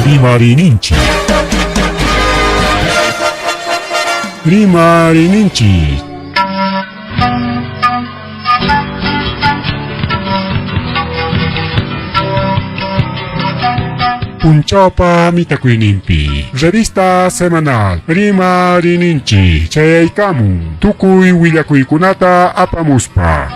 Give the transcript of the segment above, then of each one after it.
Rimarininchik. Rimarininchik. Punchawpa mitakuyninpi revista semanal Rimarininchik chayaykamun tukuy willakuykunata apamuspa.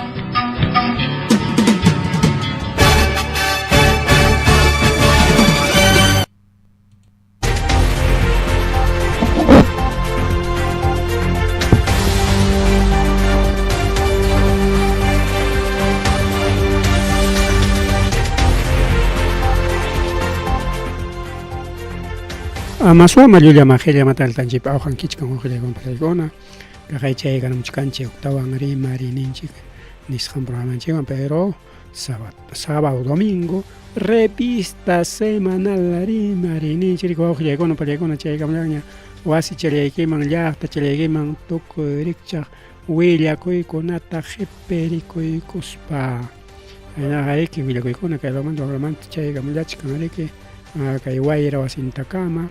Amaswama llulla maqilla mataltanchik awqan kichkan uqllaykun pallaykuna kaqay chaykamuchkanchik huktawan rimarininchik nisqan programanchikwan pero sábado, sábado domingo revista semanal rimarininchik wawqillaykuna pallaykuna chaykamllaña wasi challaykiman llaqta challaykiman tukuy rikchaq willakuykunata qhipirikuykuspa hinaqa riki willakuykuna kay lawmanta wak lawmanta chaykamllachkan riki kay wayra wasintakama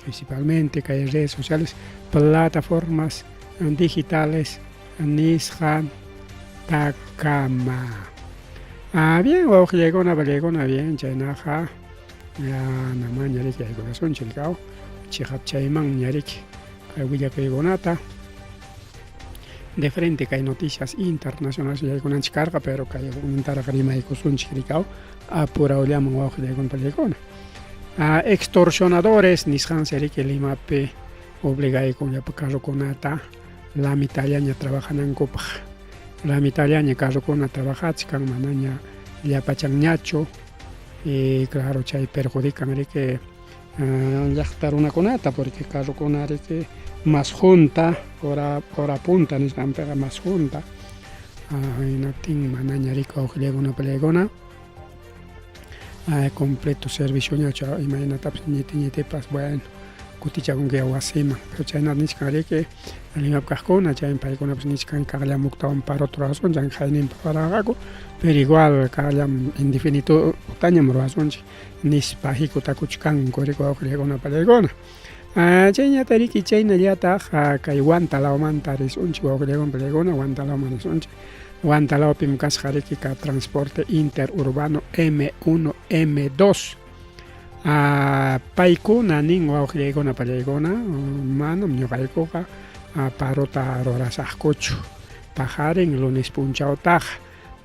principalmente kay redes sociales plataformas digitales nisqa takama. Ah, bien, wawqillaykuna, pallaykuna, bien, chaynaqa namaña riki aykunasunchik rikaw chiqap chaymanña riki kay willakuykunata de frente kay noticias internacionales yaykunanchik karqa pero kay huknintaraq rimaykusunchik rikaw apurawllaman wawqillaykuna pallaykuna. Ah, extorsionadores nisqansi riki Limapi obligaykun llapa carrokunata la mitallaña trabajanankupaq. La mitallaña carrokuna trabajachkan manaña llapachanñachu y claro chay perjudican riki llaqta runakunata porque carrokuna riki mas junta hora hora punta nisqanpiqa mas junta hinaptin manaña riki wawqillaykuna pallaykuna completo servicioñachu imaynatapas ñiti ñitipas bueno kutichakunki wasiman pero chaynata nichkan riki Limap kaqkuna chaymi paykunapas nichkan kaqllam huktawan parota ruwasunchik hayninpa paranqaku pero igual kaqllam indefinitotañam ruwasunchik nispa hikutakuchkanku riki wawqillaykuna pallaykuna chayñata riki chaynallataq kay Huanta lawmanta risunchik wawqillaykuna pallaykuna Huanta lawman risunchik Huanta lawpim kasqa riki ka transporte interurbano M1 M2 paykuna nin wawqillaykuna pallaykuna manam ñuqaykuqa parota rurasaqkuchu paqarin lunes punchawtaqa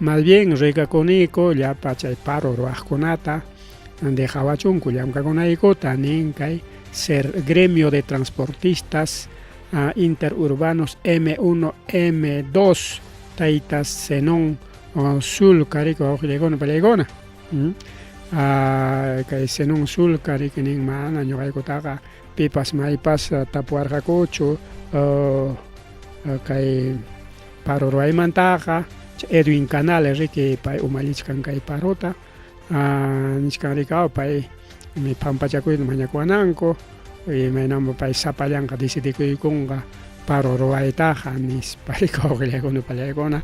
más bien ruegakuniku llapa chay paro ruwaqkunata dejawachunku llamkakunaykuta nin kay ser gremio de transportistas interurbanos M1 M2 tayta Zenón Sulca riki wawqillaykuna pallaykuna kay Zenón Sulca riki nin mana ñuqaykutaqa pipas maypas tapuwarqakuchu kay paro ruwaymantaqa Edwin Canales riki pay umallichkan kay parota nichkan riki pay mi pampachakuyta mañakuwananku imaynanpa pay sapallanqa decidikuykunqa paro ruwaytaqa nispa riki wawqillaykuna pallaykuna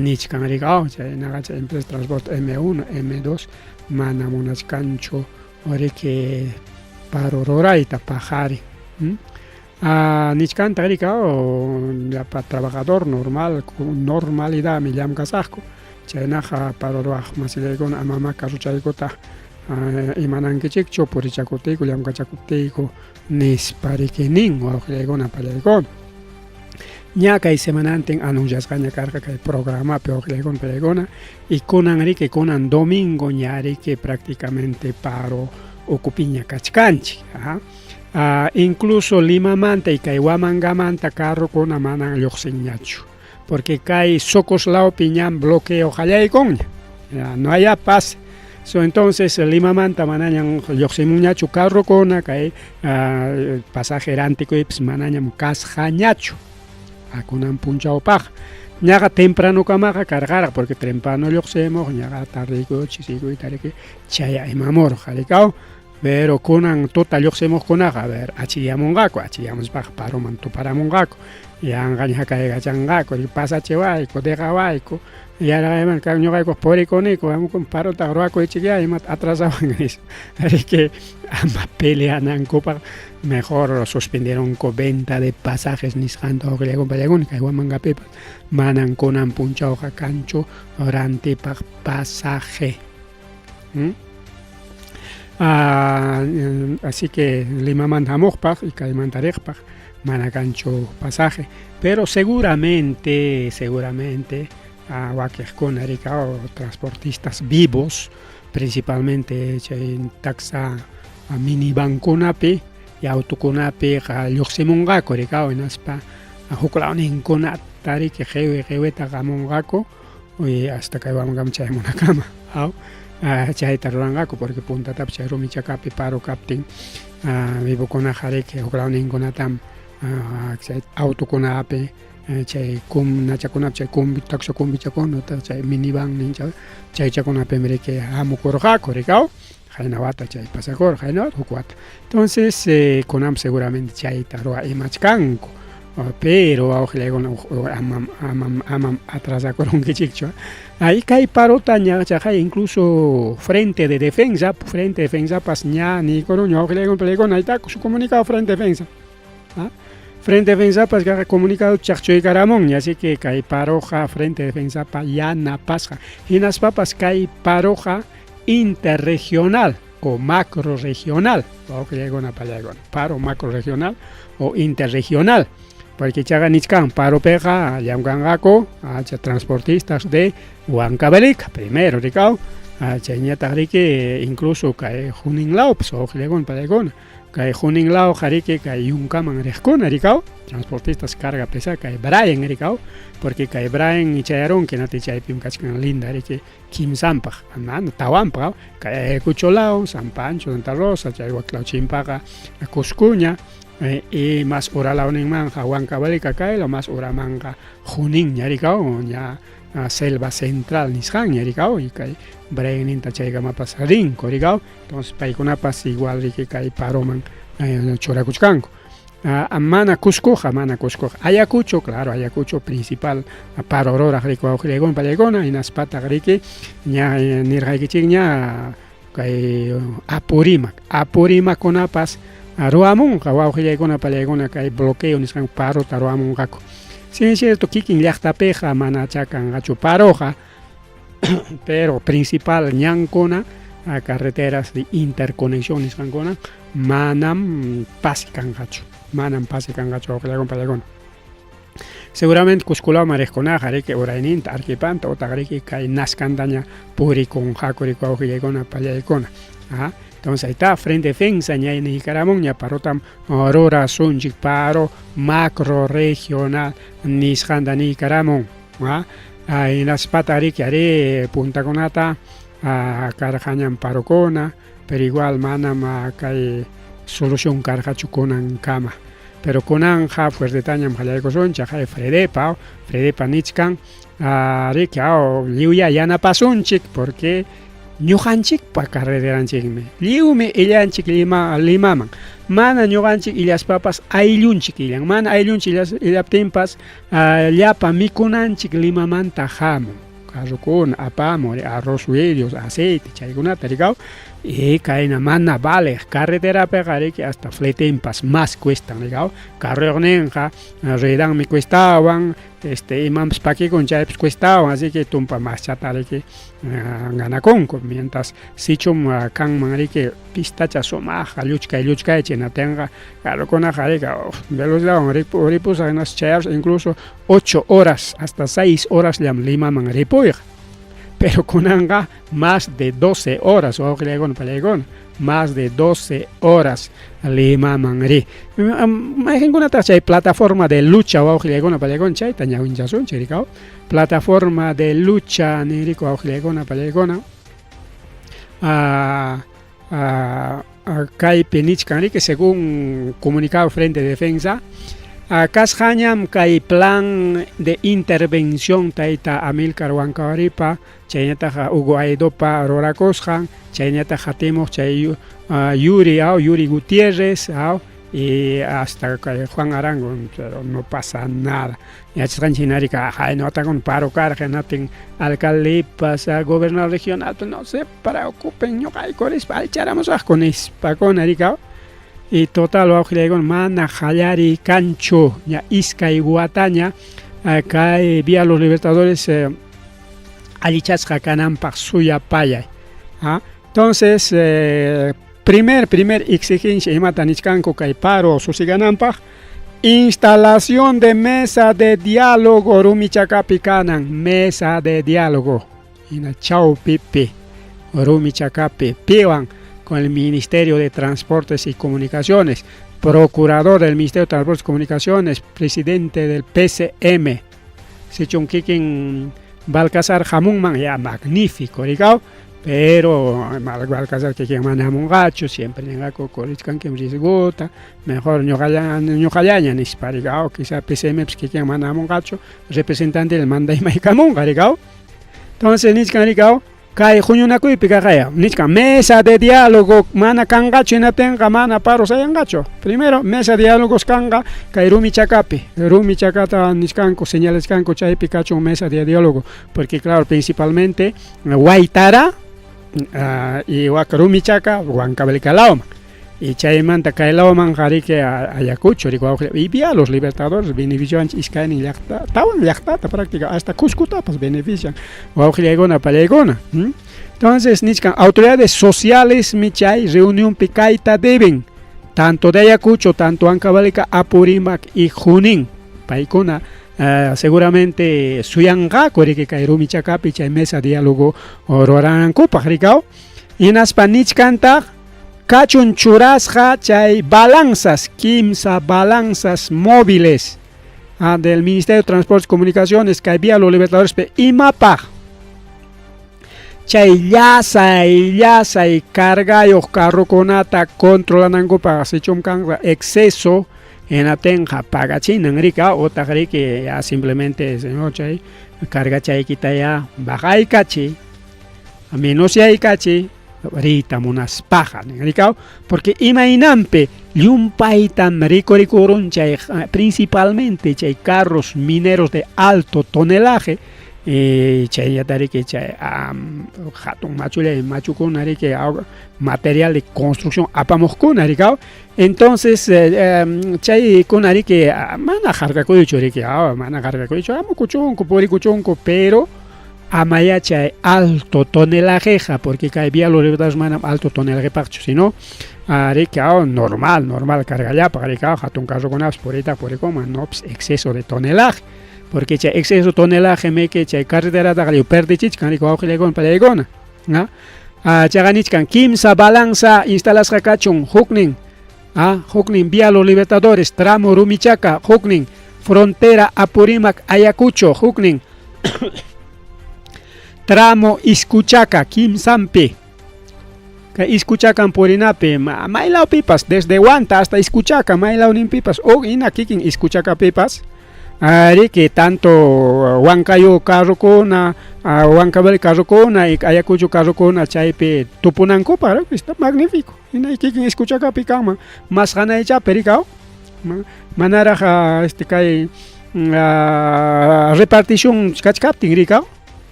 nichkan riki chaynaqa chay empresa transporte M1 M2 mana munachkanchu riki paro rurayta paqarin nichkantaq riki llapa trabajador normal normalidadmi llamkasaqku chaynaqa paro ruwaq masillaykuna amama carrochaykuta imanankichikchu purichakuptiyku llamkachakuptiyku nispa riki nin wawqillaykuna pallaykuna ña kay semanantin anunciasqaña karqa kay programapi wawqillaykuna pallaykuna y kunan riki kunan domingo ña riki prácticamente paro ukupiña kachkanchik incluso Limamanta y kay Huamangamanta carrokuna manan lluqsinñachu porque kay Socos lawpi ñam bloqueo qallaykunña no hay pase so entonces Limamanta manañam lluqsimunñachu carrokuna kay pasaje rantikuypas manañam kasqañachu kunan punchawpaq ñaqa tempranokamaqa karqaraq porque temprano lluqsimuq ñaqa tardeykuy chisikuy riki chay imamurqa rikaw pero kunan tuta lluqsimuqkunaqa a ver achiyamunqaku achiyamuspaqa paroman tuparamunqaku yanqaña hakaykachanqaku pasachiwayku dejawayku Yarqayman kan ñuqayku purikuniku, hamukun parota ruwakuychikyá imata atrasawan nispa. Así ama peleanankupaq mejor suspendieronku venta de pasajes nisqanta wawqillayku pallaykuna kay Huamangapipas manan kunan punchawqa kanchu rantipaq pasaje. ¿Mm? Ah, así que Limamanta hamuqpaq y kaymanta riqpaq mana kanchu pasaje, pero seguramente, seguramente ah, wakiqkuna rika transportistas vivos principalmente chay taxa minivankunapi y autokunapi lluqsimunqaku rika hinaspa huklawninkunata riki qiwi qiwita qamunqaku y hasta kay Huamangaman chayamunakama aw chayta ruranqaku porque puntatapas chay rumi chakapi paro kaptin vivokunaqa riki huklawninkunatam chay autokunapi chay nachakunapi chay combi taxa combichakuna utaq chay minivan nincha chaychakunapim riki hamukurqaku riki aw qayna wata chay pasakurqa qayna wata huk wata entonces kunanpas seguramente chayta ruwa imachkanku pero wawqillaykuna amam amam amam atrasakurunkichikchu ahí kay parota ña chaqay incluso frente de defensa frente de defensapas ña niykurun wawqillaykuna pallaykuna ahí está su comunicado frente de defensa ¿ah? Frente defensapas kaq comunicado chaqchuykaramunña así que kay paroqa frente defensapa yanapasqa hinaspapas kay paroqa interregional o macroregional wawqillaykuna pallaykuna paro macroregional o interregional porque chaqa nichkan paropiqa llamkanqaku acha transportistas de Huancavelica primero rikaw chayñataq riki incluso kay Junín lawpas wawqillaykuna pallaykuna kay Junín lawqa riki kay yunkaman riqkuna rikaw transportistas carga pesada kay Brian rikaw porque kay Brian chayarunki nati chaypim kachkan linda riki kimsanpaq mana tawanpaq kay Ayacucho law San Pancho Santa Rosa chay waklaw chimpaqa Cuscuña y mas uralawninmanqa Huancavelica kaylaw mas uramanqa Juninña rikaw ña selva central nisqanña rikaw y kay Brianninta chaykamapas rinku rikaw entonces paykunapas igual riki kay paroman churakuchkanku mana Cuscoqa mana Cuscoqa Ayacucho claro Ayacucho principal paro ruraq riki wawqillaykuna pallaykuna hinaspataq riki ña nirqaykichikña kay Apurímac Apurímackunapas ruwamunqa wawqillaykuna pallaykuna kay bloqueo nisqan parota ruwamunqaku si es cierto kikin llaqtapiqa manachá kanqachu paroqa pero principal ñankuna carreteras de interconexión nisqankuna manam pase kanqachu manam pase kanqachu wawqillaykuna pallaykuna seguramente Cusco lawman riqkunaqa riki urayninta Arequipanta utaq riki kay Nazcantaña purikunqaku riki wawqillaykuna pallaykuna entonces ahí está frente defensa ña niykaramunña parotam rurasunchik paro macro regional nisqanta niykaramun hinaspataq riki arí puntakunata karqañam parokuna pero igual manam kay solución karqachu kunankama pero kunanja fuertetañam qallaykusunchik hay Fredepa Fredepa nichkan riki lliwya yanapasunchik porque ñuqanchikpa carreteranchikmi lliwmi illanchik Lima Limaman mana ñuqanchik illaspapas ayllunchik illan mana ayllunchik illaptinpas llapa mikunanchik Limamanta hamun carrokuna apamun arroz huellos aceite chaykunata rikaw y kayna mana valeq carreterapiqa riki hasta fletenpas más cuestan rikaw carruyuqninqa ruedanmi cuestawan este imanpas pakikun chaypas cuestawan así que tumpa maschata riki ganakunku mientras sichum kanman riki pistacha sumaqqa lluchkay lluchkay chaynatinqa carrokunaqa riki velocidadwan ripusaq hinaspa chayarusaq incluso 8 horas hasta 6 horasllam Limaman ripuyqa pero kunanqa más de 12 horas wawqillaykuna pallaykuna más de 12 horas Limaman ri mayqinkunataq chay plataforma de lucha wawqillaykuna pallaykuna chayta ñawinchasunchik rikaw plataforma de lucha niriku wawqillaykuna pallaykuna kaypi nichkan riki según comunicado frente de defensa kasqañam kay plan de intervención tayta Amilcar Huancavaripa chaynataq Hugo Aidopa rurakusqan chaynataq hatimuq chay Yuri Yuri Gutiérrez. Y hasta kay Juan Arango, pero no pasa nada. Yachasqanchik hina rika qayna watakuna paro karqa, hinaptin alcaldepas, gobernador regional, no se preocupen, ñuqayku rispa alcharamusaqku nispakuna rika. Y total wawqillaykuna mana qallariy kanchu, ña iskay wataña kay Vía Los Libertadores allichasqa kananpaq suyapayay. Entonces, primer exigencia imata nichkanku kay paro susigananpaq, instalación de mesa de diálogo Rumichacapi kanan, mesa de diálogo hina chawpipi Rumichacapi piwan con el Ministerio de Transportes y Comunicaciones, procurador del Ministerio de Transportes y Comunicaciones, presidente del PCM, sichum kikin Balcazar hamunman, ya magnífico, rikaw, pero Balcazar kikin mana hamunqachu, siempre ninqaku qurichkankim riesgota, mejor ñuqallaña nispa, rikaw, quizá PCM pis kikin mana hamunqachu, representante del mandaymaykamunqa, rikaw. Entonces nichkan, rikaw, kay huñunakuypi kaqaya, nichkan mesa de diálogo mana kanqachu hinaptinqa mana paro sayanqachu. Primero mesa de diálogos kanqa kay Rumichacapi, Rumichacata nichkanku, señalachkanku chaypi kachun mesa de diálogo, porque claro, principalmente Huaytara y wak Rumichaca, Huancavelica lawman. Y chaymanta kay lawman qariki Ayacucho, y vía los Libertadores benefician iskaynin llaqta, tawan llaqtata práctica, hasta Cuscotapas benefician wawqillaykuna pallaykuna. Entonces nichkan autoridades sociales michay reunión kayta deben, tanto de Ayacucho, tanto Huancavelica, Apurímac y Junín. Paykuna seguramente suyanqaku riki kay Rumichacapi chay mesa diálogo ruranankupaq, rikaw. Hinaspa nichkantaq kachun churasqa chay balanzas, kimsa balanzas móviles del Ministerio de Transportes y Comunicaciones kay Vía Los Libertadores imapaq chay llasay llasay cargayuq carrokunata controlanankupaq, sichum kanqa exceso hinaptinqa pagachinan, rika, utaq riki ya simplemente señor chay cargachaykita ya bajaykachi, menosaykachi riyta munaspaqa, rikaw, porque imaynanpi llumpaytam rikurikurun chay principalmente chay carros mineros de alto tonelaje, chayllata riki chay hatun machullay machukuna riki material de construcción apamuqkuna, rikaw. Entonces chaykuna riki mana harkakuychu, riki, mana harkakuychu, amukuchunku purikuchunku, pero amaya chay alto tonelajeja, porque kay Vía Los Libertadores manam alto tonelajepaqchu, sino riki normal, normal cargallapaq, riki, hatun carrokunapas puriyta purikuman, no pues exceso de tonelaje, porque chay exceso de tonelaje miki chay carreterataqa lliw perdichichkan, riki, wawqillaykuna pallaykuna. Chaqa nichkan kimsa balanza instalasqa kachun, huknin huknin Vía Los Libertadores tramo Rumichaca, huknin frontera Apurímac Ayacucho, huknin tramo Izcuchaca, kimsanpi. Kay Izcuchacan purinapi maylawpipas desde Huanta hasta Izcuchaca maylawninpipas o hina kikin Izcuchacapipas riki tanto Huancayo carrokuna, Huancavelica carrokuna y Ayacucho carrokuna chaypi tupunankupaq, está magnífico. Hina kikin Izcuchacapi kanman mas hanaychapi, rikaw, manaraq este kay repartición kachkaptin, rikaw,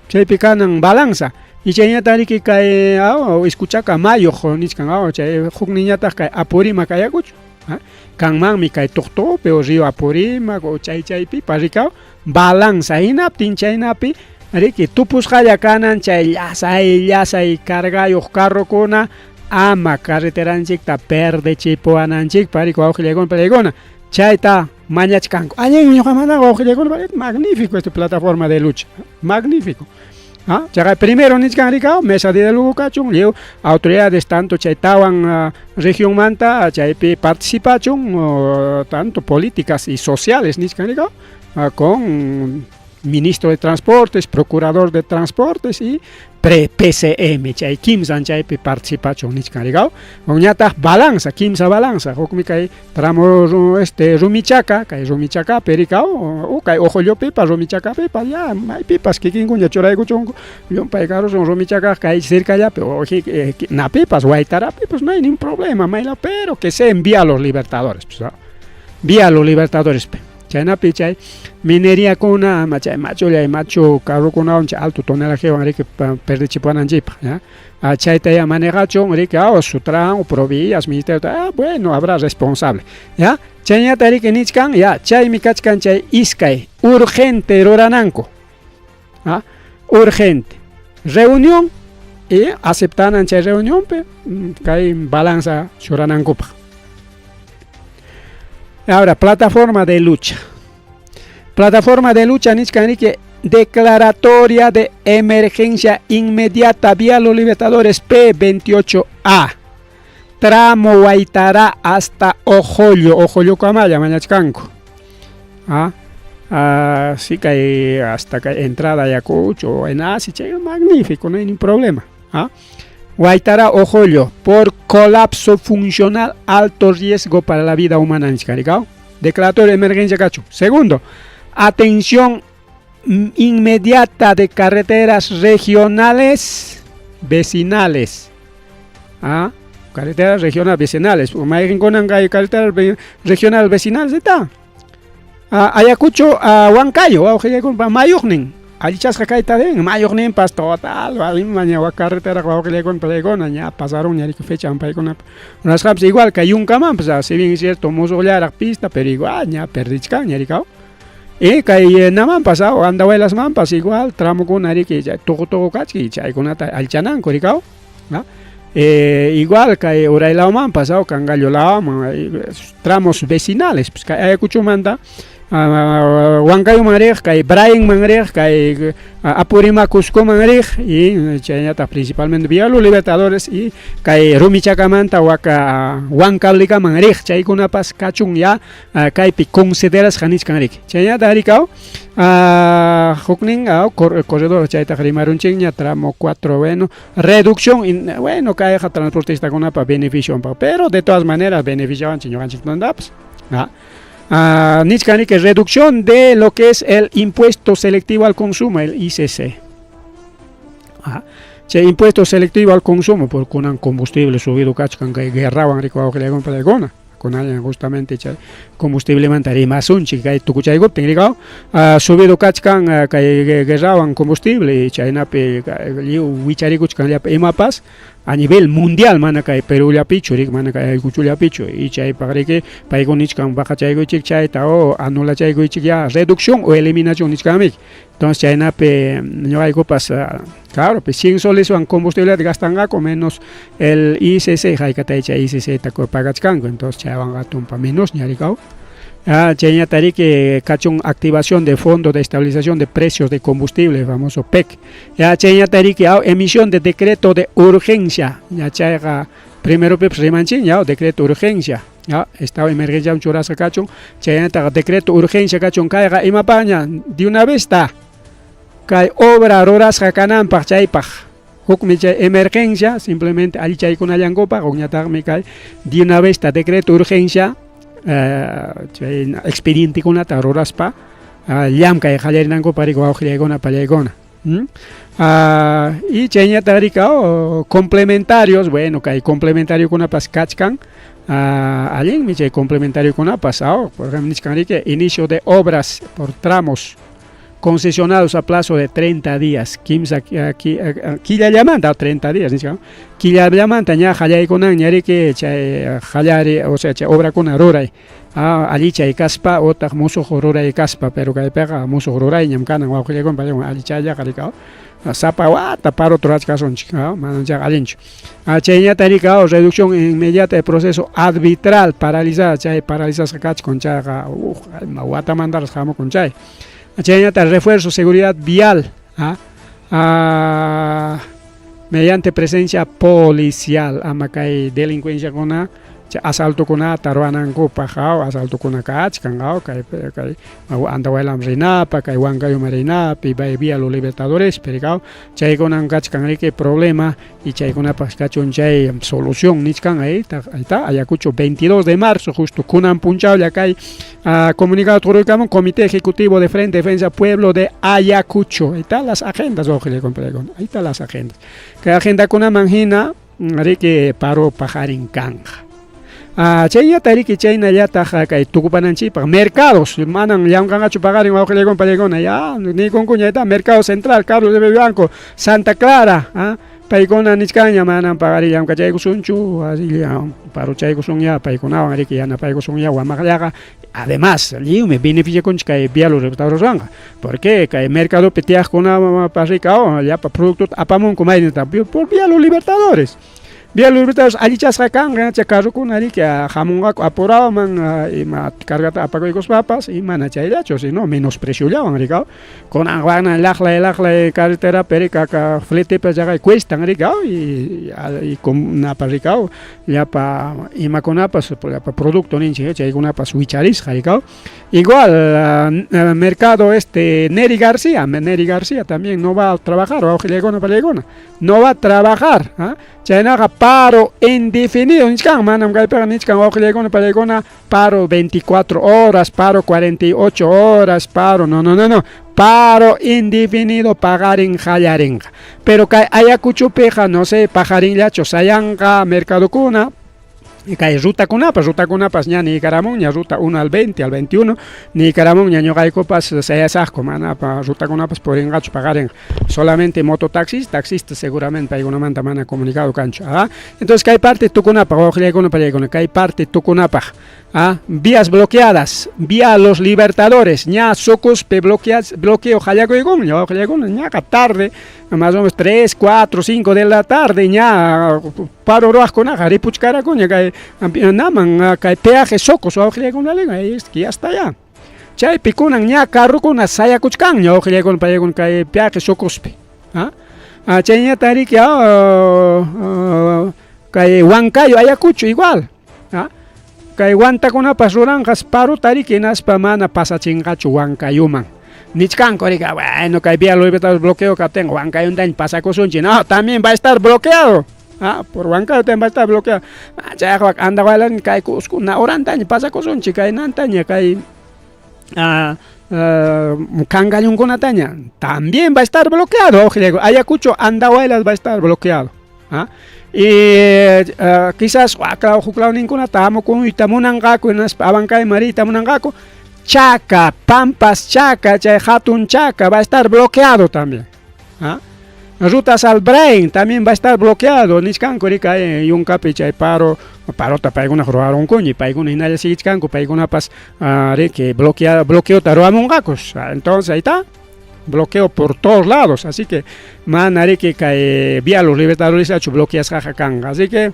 chaypi kanan balanza. Y chayñataq riki kay Izcuchaca mayuq nichkan, chay hukninñataq kay Apurímac Ayacucho, kanmanmi kay Tuqtupi o río Apurímac o chay chaypipas, rikaw, balanza hinaptin chaynapi riki tupusqalla kanan chay llasay llasay cargayuq carrokuna ama carreteranchikta perdechipuwananchikpaq, riki, wawqillaykuna pallaykuna, chayta mañachkanku. Allinmi ñuqamantaqa, wawqillaykuna, magnífico esta plataforma de lucha, magnífico. Chaqa primero nichkan, rikaw, mesa de diálogo kachun, lliw autoridades tanto chay tawan regionmanta chaypi participachun, tanto políticas y sociales nichkan, rikaw, con ministro de Transportes, procurador de Transportes y presidente. pre PCM chay kimsan chaypi participachun nichkan rikaw. Ñataq balanza, kimsa balanza, hukmi kay tramo este Rumichaca, kay Rumichacapi rikaw, o kay Ojoyopipas Rumichacapipas ya maypipas kikinkuña churaykuchunku llumpay karusun Rumichaca kay cercallapi o napipas Huaytarapipas no hay ningún problema mayla, pero que se envía a los Libertadores, pues, ¿no? Vía los Libertadores. Chaynapi chay mineriakuna ama chay machullay machu carrokunawan chay alto tonelajewan riki perdichipuwananchikpaq, ¿ya? Chayta ya manejachun riki Sutran o Provías, ministerio, bueno, habrá responsable, ¿ya? Chayñata riki nichkan, ya, chaymi kachkan chay iskay urgente rurananku, ¿ah? Urgente. Reunión y aceptanan chay reunionpi kay balanza churanankupaq. Ahora, plataforma de lucha. Plataforma de lucha nichkan riki declaratoria de emergencia inmediata vía los Libertadores P28A. Tramo Huaytará hasta Ojollo, Ojollo Camaya, mañachkanku. Sí que hasta que entrada a Ayacucho, en Asi, che, magnífico, no hay ningún problema. Huaytará Ojollo, por colapso funcional, alto riesgo para la vida humana, nichkan. Declaratoria de emergencia cacho. Segundo, atención inmediata de carreteras regionales vecinales. Carreteras regionales vecinales. Carreteras regionales vecinales está. Ayacucho a Huancayo, Mayuqnin. Allichasqa kayta den, Mayuqninpas total, maña carretera wawqillaykuna pallaykuna ña pasaron ña riki fecha paykuna. Runasqapas igual kay yunkamanpas, si bien es cierto musuqllaraq pista, pero igual ña perdichkan ña rikaw. Y kay namanpas, Andahuaylasmanpas igual tramokuna riki chay tuqu tuqu kachki chaykunata allichananku rikaw. Igual kay Uraylawmanpas, Cangallo lawman, tramos vecinales, pues kay Ayacuchomanta Huancayuman riq, kay Brainman riq, kay Apurímac Cuscoman riq y chaynataq principalmente Vía Los Libertadores y kay Rumichacamanta waka Huancavelicaman riq, chaykunapas kachun ya kaypi considerasqa nichkan riki. Chaynataq rikaw huknin corredor chaytaq rimarunchikña tramo 4, bueno, reducción, bueno, kayqa transportistakunapa beneficionpaq, pero de todas maneras beneficiawanchik ñuqanchikmantapas. Nichkan riki reducción de lo que es el impuesto selectivo al consumo, el ICC. Chay impuesto selectivo al consumo, por kunan combustible subido kachkan kay guerrawan riki wawqillaykuna pallaykuna. Kunallan justamente chay combustiblemanta rimasunchik kay tukuchaykuptin rikaw, subido kachkan kay guerrawan combustible y chaynapi lliw wicharikuchkan llapa imapas a nivel mundial mana kay Perú llapichu riki mana kay Ayacuchollapichu y chaypaq riki paykuna nichkan baqachaykuychik chayta o anulachaykuychik ya reducción o eliminación nichkanmiki. Entonces chaynapi ñuqaykupas claro, pues 100 soleswan combustibleta gastanqaku menos el ICC hayk'atay chay ICC ta pagachkanku, entonces chaywanqa tumpa menos ña rikaw. Chayñata riki kachun activación de fondo de estabilización de precios de combustible, famoso PEC. Ya chayñata riki emisión de decreto de urgencia. Ya chayqa primero pipas rimanchik ya decreto de urgencia. Ya estado de emergencia churasqa kachun, chaynataqa decreto de urgencia kachun kayqa imapaqña de una vez está. Kay obra rurasqa kananpaq chaypaq. Hukmi chay emergencia, simplemente allichaykunallankupaq, hukñataqmi kay de una vez está decreto de urgencia chay expedientekunata ruraspa llamkay qallarinankupaq riki wawqillaykuna pallaykuna. Y chayñataq riki complementarios, bueno, kay complementariokunapas kachkan, allinmi chay complementariokunapas, por ejemplo, nichkan riki inicio de obras por tramos concesionados a plazo de 30 días, kimsa killallamanta 30 días nichkan, killallamanta ña qallaykunan riki chay qallari, o sea, chay obrakuna ruray, allichay kaspa utaq musuq ruray kaspa, pero kaypiqa musuq rurayñam kanan wawqillaykuna pallaykuna allichayllaqa rikaw, sapa wata parota rurachkasunchik, manam chayqa allinchu. Chayñata riki reducción inmediata de proceso arbitral paralizada, chay paralizasqa kachkun chayqa ima watamantaraq hamukun chay. Chaynata refuerzo seguridad vial, mediante presencia policial, ama kay delincuenciakuna Chay asaltokunata ruwanankupaq, aw, asaltokuna kachkan, aw, kay kay Andahuaylaman rinapaq, kay Huancayoman rinapi, vía Los Libertadorespi, riki, aw, chaykunan kachkan riki problema y chaykunapaq kachun chay solución nichkan, ahí está, Ayacucho 22 de marzo, justo kunan punchawlla kay comunicado turuykamun Comité Ejecutivo de Frente Defensa Pueblo de Ayacucho, ahí está las agendas, ahí está las agendas, kay agendakunaman hina riki paro paqarin kanqa. Chaynata riki chaynallataq kay tukupananchikpaq mercados manan llamkanqachu paqarin wawqillaykuna pallaykuna ya niykunkuña ahí está Mercado Central, Carlos de Vivanco, Santa Clara, paykuna nichkanña manan paqarin llamkachaykusunchu, asilla paruchaykusunya paykunawan riki yanapaykusunya wamaqllaqa. Además lliwmi beneficiakunchik kay Vía Los Libertadores, porque kay mercadopi tiyaqkunapas riki llapa productota apamunku mayninta por Vía Los Libertadores. Vía Los Libertadores allichasqa kanqa, chay carrokuna riki hamunqaku apuraman ima cargata apakuykuspapas y mana chayllachu, sino menos preciollawan riki, kunan wana laqlay laqlay carreterapi riki aka fletepas llaqay cuestan riki, y napa riki, llapa imakunapas, llapa producto ninchik chaykunapas wicharisqa riki. Igual mercado este Neri García, Neri García también no va a trabajar, wawqillaykuna pallaykuna, no va a trabajar, chaynaqa paro indefinido nichkan, manam kaypiqa nichkan wawqillaykuna pallaykuna paro 24 horas, paro 48 horas, paro, no, no, no, no, paro indefinido paqarin qallarinqa. Pero kay Ayacuchopiqa no sé, paqarinllachu sayanqa mercadokuna, kay rutakunapas, rutakunapas ña niykaramunña, ruta 1 al 20, al 21, niykaramunña ñuqaykupas sayasaqku, mana rutakunapas purinqachu paqarin, solamente mototaxis, taxistas seguramente paykunamanta mana comunicado kanchu. Entonces kay parte tukunapaq, wawqillaykuna pallaykuna, kay parte tukunapaq, vías bloqueadas, vía Los Libertadores, ña Socospi bloqueo qallakuykunña, wawqillaykuna, ñaqa tarde, más o menos 3, 4, 5 de la tarde, ña paro ruwaqkunaqa ripuchkarakuña kay naman kay peaje Socos, wawqillaykuna, ahí es que ya está ya. Chaypi kunan ña carrokuna sayakuchkanña, wawqillaykuna pallaykuna kay peaje Socospi. Chayñata riki kay Huancayo, Ayacucho igual. Kay Huantakunapas ruranqas parota riki hinaspa mana pasachinqachu Huancayoman. Nichkanku riki, bueno, kay vía Los Libertadores bloqueo kaptinqa Huancayontaña pasakusunchik, no, también va a estar bloqueado. Por Huancayo también va a estar bloqueado. Chayqa Andahuaylas kay Cusco orantaña pasakusunchik, kay nantaña kay Cangallunkunataña, también va a estar bloqueado, Ayacucho, Andahuaylas va a estar bloqueado. Y quizás waklaw huklawninkunata hamukuyta munanqaku, hinaspa Abancayman riyta munanqaku, Chaca, Pampas Chaca, chay hatun Chaca va a estar bloqueado también. Rutas al Brain también va a estar bloqueado, nichkanku riki yunkapi chay paro, parota paykuna ruwarunkuña, paykuna hinalla siguichkanku, paykunapas riki bloqueota ruwamunqakus. Entonces ahí está, bloqueo por todos lados, así que mana riki kay Vía Los Libertadores bloqueasqaqa kanqa, así que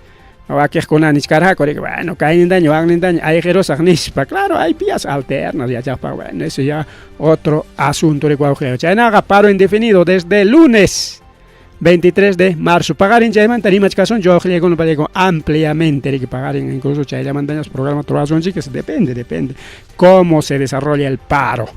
wakiqkuna nichkarqaku riki, bueno, kaynintaña waknintaña ayqirusaq nispa, claro, hay vías alternas yachaqpa, bueno, eso ya otro asunto riki wawqi. Chaynaqa paro indefinido desde el lunes 23 de marzo. Paqarin chaymanta rimachkasunchik wawqillaykuna pallaykuna ampliamente riki paqarin, incluso chayllamantañas programa ruwasunchik, depende, depende cómo se desarrolla el paro.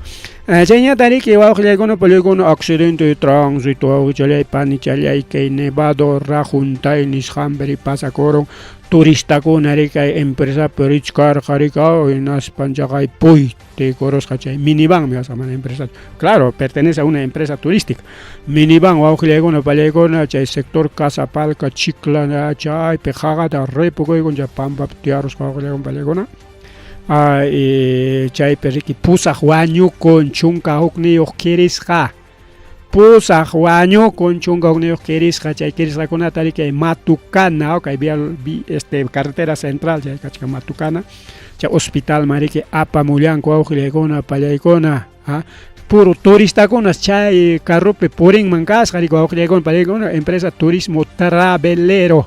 Chayñata riki wawqillaykuna pallaykuna accidente de tránsito wawqichalay panichalay kay Nevado Rajuntay nisqanpi pasakurun turistakuna riki empresapi richkarqa riki hinaspa chaqay puytikurusqa chay minivanmi kasqa mana empresa, claro, pertenece a una empresa turística, minivan wawqillaykuna pallaykuna chay sector Casapalca Chicla chaypi qaqata ripukuykun chay pampapi tiyarusqa wawqillaykuna pallaykuna. Chaypi riki pusaq wañukun 11 kirisqa, pusaq wañukun 11 kirisqa, chay kirisqakunata riki Matucana, kay vía carretera central chay kachkan Matucana, chay hospitalman riki apamullanku wawqillaykuna pallaykuna, puro turistakunas chay carropi purinman kasqa riki wawqillaykuna pallaykuna, empresa turismo travelero.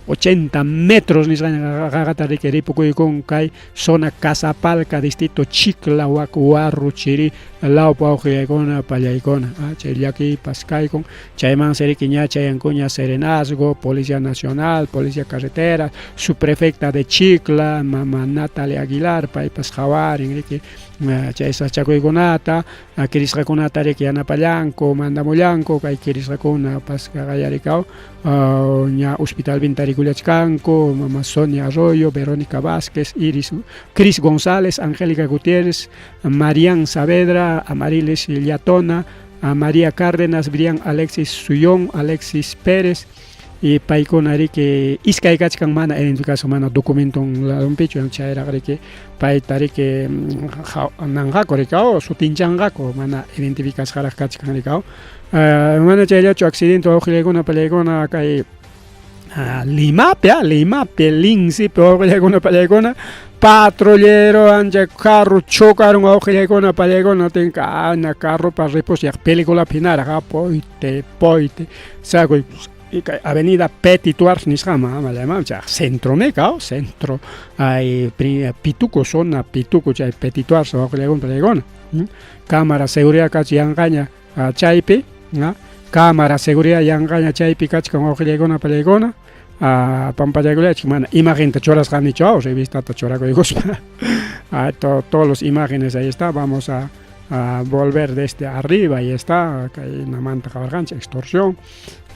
80 metros nisqaña qaqata riki ripukuykun kay zona Casapalca distrito Chicla wak Huarro Chiri lawpi wawqillaykuna pallaykuna chay llakiypas kaykun chaymansi riki ña chayankuña Serenazgo, Policía Nacional, Policía Carretera, subprefecta de Chicla, mama Natalia Aguilar, paypas qawarin riki chay sasachakuykunata, kirisqakunata riki yanapallanku, mandamullanku kay kirisqakuna pasqaqayarikaw ña hospitalpin tarikullachkanku mama Sonia Arroyo, Verónica Vázquez, Iris, Cris González, Angélica Gutiérrez, Marian Saavedra, Amarilis Llatona, María Cárdenas, Brian Alexis Suyón, Alexis Pérez, y paykuna riki iskay kachkan mana identificación mana documenton ladunpichu chayraq riki payta riki nanqaku rikaw sutinchanqaku mana identificasqaraq kachkan rikaw mana chayllachu accidente wawqillaykuna pallaykuna kay Limapi, Limapi, Lincepi wawqillaykuna pallaykuna patrullero ancha carro chocaron wawqillaykuna pallaykuna tinka ana carropa ripusyaq peliculapi hinaraq poyte poyte sakuy kay avenida Petit Thouars nisqaman ama chay centro mika centro ay Pituco zona Pituco chay Petit Thouars wawqillaykuna pallaykuna cámara seguridad kachi yanqaña chaypi cámara seguridad yanqaña chaypi kachkan wawqillaykuna pallaykuna pampachaykullachik mana imagenta churasqanichu revistata churakuykuspa todos los imágenes ahí está vamos a volver desde arriba ahí está kay namanta qawarqanchik extorsión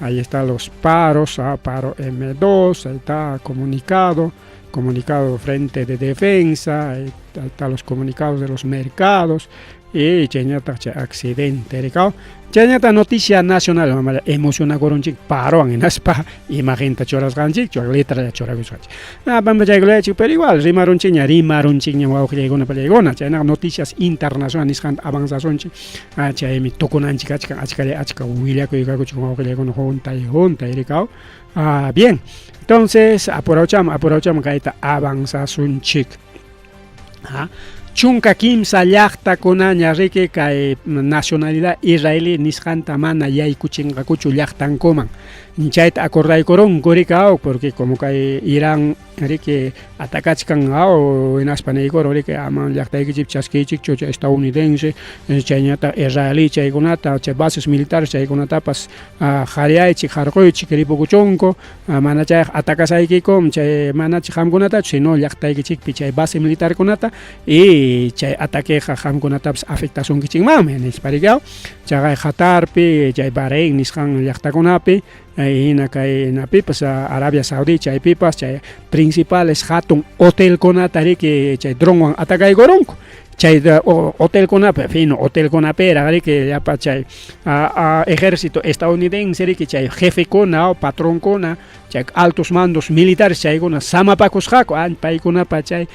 ahí están los paros paro M2 ahí está comunicado comunicado frente de defensa ahí están los comunicados de los mercados y chaynataq chay accidente rikaw chaynata noticia nacional emocionakurunchik parowan hinaspa imagenta churasqanchik letralla churakusqanchik pampachaykullachik pero igual rimarunchikña rimarunchikña wawqillaykuna pallaykuna chaynaqa noticias internacional nisqanta avanzasunchik chaymi tukunanchik kachkan achkalla achka willakuy kakuchik wawqillaykuna juntay juntay rikaw bien entonces apurawchama apurawchama kayta avanzasunchik 13 llaqtakunaña riki kay nacionalidad israelí nisqanta mana yaykuchinqakuchu llaqtankuman chayta acordaykurunku rikaw porque como kay Irán riki atakachkan hinaspa niykurun riki ama llaqtaykichik chaskiychikchu chay estadounidense chayñataq israelí chaykunata chay bases militares chaykunatapas qariyaychik harquychik ripukuchunku mana chayqa atakasaykikum chay manachik qamkunatachu sino llaqtaykichikpi chay base militarkunata y chay ataqueqa qamkunatapas afectasunkichikmanmi nispa rikaw chaqay Qatarpi chay Bahrein nisqan llaqtakunapi hina kay napipas Arabia Saudí chaypipas chay principales hatun hotelkunata riki chay dronwan atakaykurunku chay hotelkunapi fino hotelkunapiraq riki llapa chay ejército estadounidense riki chay jefekuna patronkuna chay altos mandos militares chaykuna samapakusqaku paykunapa chay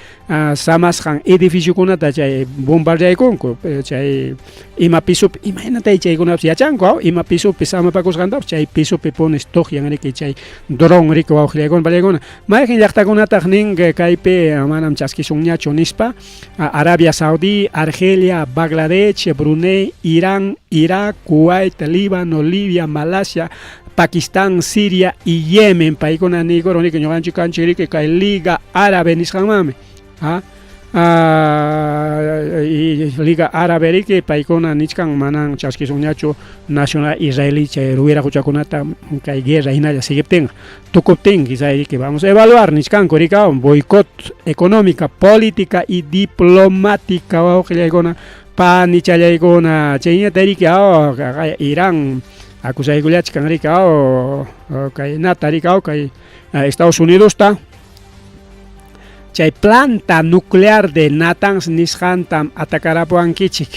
samasqan edificiokunata chay bombardeaykunku chay ima pisopi imaynatay chaykunapas yachanku ima pisopi samapakusqantapas chay pisopi pones tuqyan riki chay dron riki wawqillaykuna pallaykuna mayqin llaqtakunataq nin kaypi manam chaskisunñachu nispa Arabia Saudí, Argelia, Bangladesh, Brunei, Irán, Irak, Kuwait, Líbano, Libia, Malasia, Pakistán, Siria y Yemen paykuna niykurun riki ñuqanchik kanchik riki kay Liga Árabe nisqanmanmi y Liga Árabe riki paykuna nichkan manan chaskisunñachu nacional israelí chay wiraquchakunata kay guerra hinalla siguiptinqa tukuptin quizá riki vamos a evaluar nichkanku rikaw boicot económica, política y diplomática wawqillaykuna panichallaykuna chayñata riki Irán acusaykullachkan rikaw kay nata rikaw kay Estados Unidosta chay planta nuclear de Natanz nisqantam atacarapuwankichik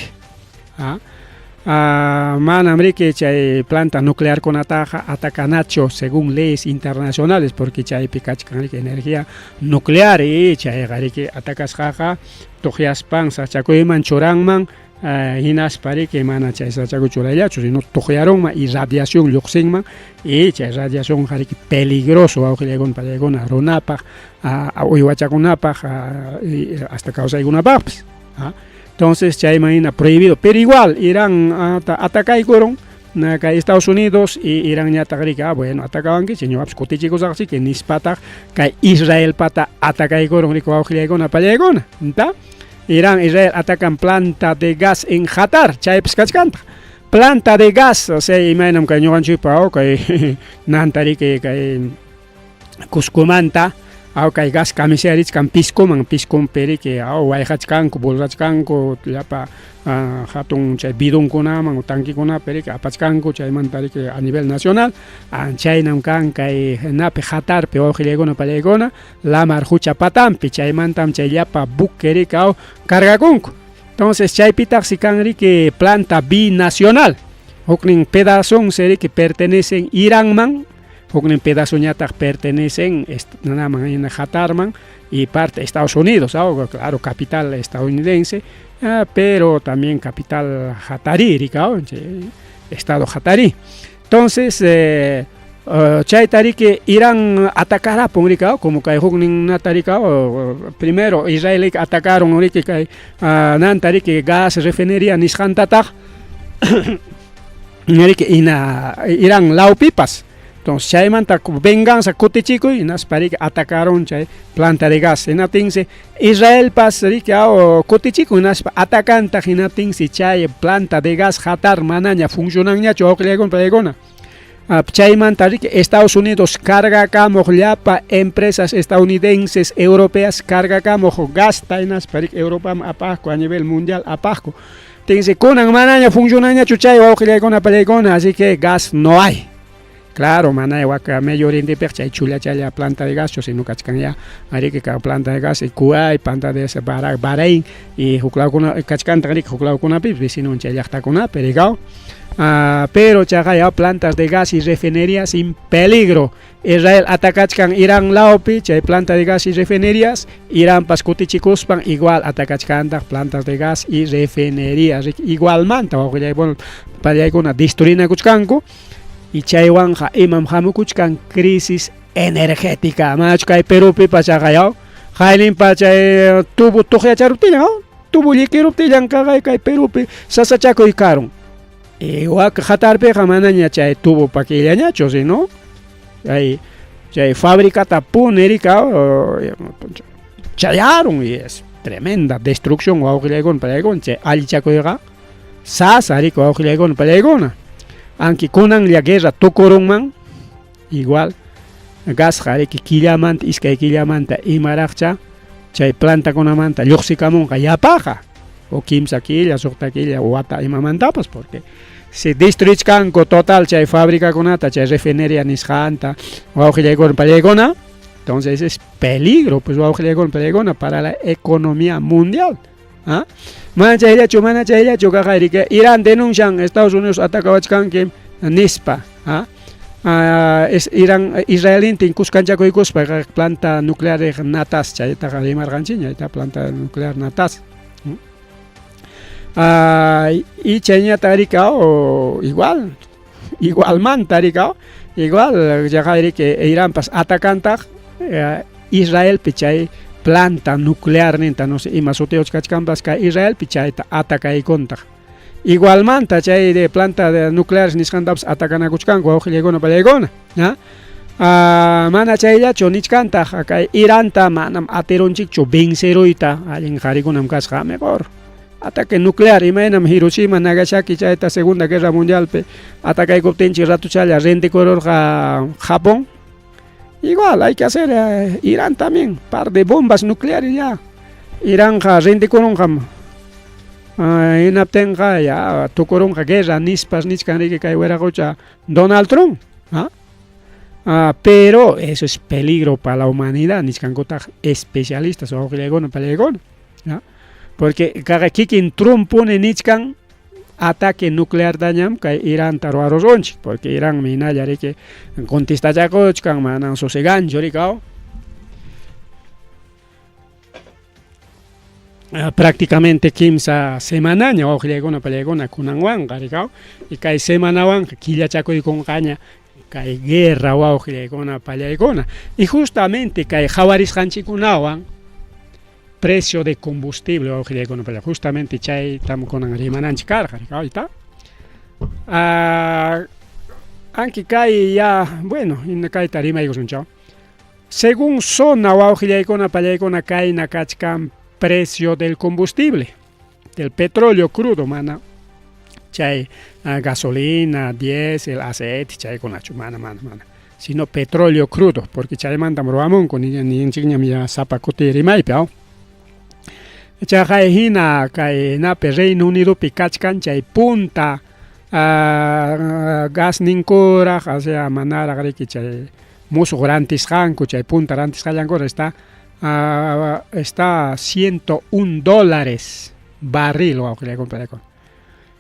manam riki chay planta nuclearkunataqa atacanachu según leyes internacionales porque chaypi kachkan riki energía nuclear y chayqa riki atacasqaqa tuqyaspan sachakuyman churanman hinaspa riki mana chay sachakuy churayllachu sino tuqyarunman y radiación lluqsinman y chay radiación riki peligroso wawqillaykuna pallaykuna runapaq uywachakunapaq hasta kawsaykunapaqpas entonces chayman hina prohibido pero igual Irán atacaykurun. Kay Estados Unidos y Iranñataq riki, ah, bueno, atacawankichik, ñuqapas kutichikusaqchiki nispataq kay Israelpata atacaykurun riki wawqillaykuna pallaykuna. ¿Nta? Irán, Israel atacan planta de gas en Qatar, chaypas kachkantaq. Planta de gas, o sea, imaynam kay ñuqanchikpa, kay nanta riki kay Cuscomanta, aw kay gas kamisarichkan Piscoman, Piscompi riki, aw wayqachkanku, bolsachkanku, llapa hatun chay bidonkunaman o tanquekunapi riki apachkanku, chaymanta riki a nivel nacional, chaynam kan kay napi Qatarpi wawqillaykuna pallaykuna, lamar hucha patampi, chaymantam chay llapa buque riki aw cargakunku. Entonces chaypitaqsi kan riki planta binacional, huknin pedazonsi riki pertenecen Iranman, huknin pedazoñataq pertenecen naman hina Qatarman y parte Estados Unidos, aw, claro, capital estadounidense, pero también capital qatarí, riki, aw, estado qatarí. Entonces, chayta riki Irán atacarapun riki, aw, como kay huknin nata riki, aw, primero Israel atacaron riki kay nanta riki gas refinería nisqantataq riki ina Irán lawpipas. Entonces chaymanta venganza kutichikuy hinaspa riki atacaron chay planta de gas. Hinaptinsi Israelpas riki aw kutichikun hinaspa atacantaq, hinaptinsi chay planta de gas Qatar manaña funcionanñachu wawqillaykuna pallaykuna. Chaymanta riki Estados Unidos cargakamuq llapa empresas estadounidenses, europeas cargakamuq gasta hinaspa riki Europaman apaqku, a nivel mundial apaqku. Tinsi kunan manaña funcionanñachu chay wawqillaykuna pallaykuna, así que gas no hay. Claro, mana waka Medio Orientepiqa chay chullachalla planta de gas, sino kachkan ya riki planta de gas y Kuwait, planta de gas Bahrein y huklawkuna kachkantaq riki huklawkunapi vecinon chay llaqtakunapi rikaw. Pero chaqay plantas de gas y refinerías sin peligro. Israel atacachkan Irán lawpi chay planta de gas y refinerías, Iranpas kutichikuspan igual atacachkantaq plantas de gas y refinerías, igualmanta wawqillaykuna pallaykuna destruinakuchkanku. Y chaywanqa imam hamukuchkan crisis energética. Manachu kay Perupipas chaqay aw qayninpa chay tubo tuqyacharuptillan, tubo llikiruptillan kaqay kay Perupi sasachakuy karun. Y wak Qatarpiqa manaña chay tubo pakillañachu, sino chay chay fabricata puni riki chayarun y es tremenda destrucción wawqillaykuna pallaykuna, chay allichakuyqa sasa riki wawqillaykuna pallaykuna. Aunque kunanlla guerra tukurunman, igual gasqa riki killamanta, iskay killamanta imaraqcha chay plantakunamanta lluqsikamunqa yapaqa, o kimsa killa, suqta killa, wata imamantapas, porque si destruichkanku total chay fabricakunata, chay refinería nisqanta, wawqillaykuna pallaykuna, entonces es peligro, pues, wawqillaykuna pallaykuna, para la economía mundial. ¿Ah? Mana chayllachu, mana chayllachu kaqay riki Irán denuncian Estados Unidos atacawachkanki nispa. ¿Ah? Es Irán Israelintin kuskanchakuykuspa planta nuclear Natanz, chaytaqa rimarqanchikña, ita planta nuclear Natanz. Y chayñataq riki igual, igualmanta riki igual chaqay riki Iranpas atacantaq Israelpi chay planta nuclear ninta, no sé ima sutiyuq kachkanpas kay Israelpi chayta atacaykuntaq. Igualmanta chay de planta de nucleares nisqantapas atacanakuchkanku wawqillaykuna pallaykuna. Mana chayllachu nichkantaq kay Iranta manam atirunchikchu venceruyta, allin qarikunam kasqa, mejor ataque nuclear, imaynam Hiroshima, Nagasaki chayta Segunda Guerra Mundialpi atacaykuptinchik ratuchalla rendikururqa Japón. Igual hay que hacer Irán también, par de bombas nucleares ya. Iranqa rendikurunqam. Hinaptinqa ya tukurunqa guerra nispas nichkan riki kay wiraqucha Donald Trump. ¿Ah? Pero eso es peligro para la humanidad, nichkankutaq especialistas wawqillaykuna pallaykuna. ¿Ah? Porque kaqa kikin Trump puni nichkan ataque nuclear dañam kay Iranta ruwarusunchik, porque Iranmi hinalla riki contestachakuchkan, manan soseganchu riki aw. Prácticamente kimsa semanaña wawqillaykuna pallaykuna kunanwanqa riki aw, y kay semanawanqa killachakuykunqaña kay guerra wawqillaykuna pallaykuna. Y justamente kay qawarisqanchikkunawan precio de combustible wawqillaykuna pallaykuna, justamente chaytam kunan rimananchik karqa riki ahorita. Anki kay ya, bueno, kayta rimaykusunchaw. Según zona wawqillaykuna pallaykuna kayna kachkan precio del combustible, del petróleo crudo mana chay gasolina, diésel, aceite chaykunachu mana mana mana, sino petróleo crudo, porque chaymantam ruwamunku ninchikñam ya sapa kuti rimaypi aw. Chaqay hina kay napi Reino Unidopi kachkan chay punta gasninkuraq, o sea manaraq riki chay musuq rantisqanku chay punta rantisqallankura está 101 dólares barril wawqillaykuna.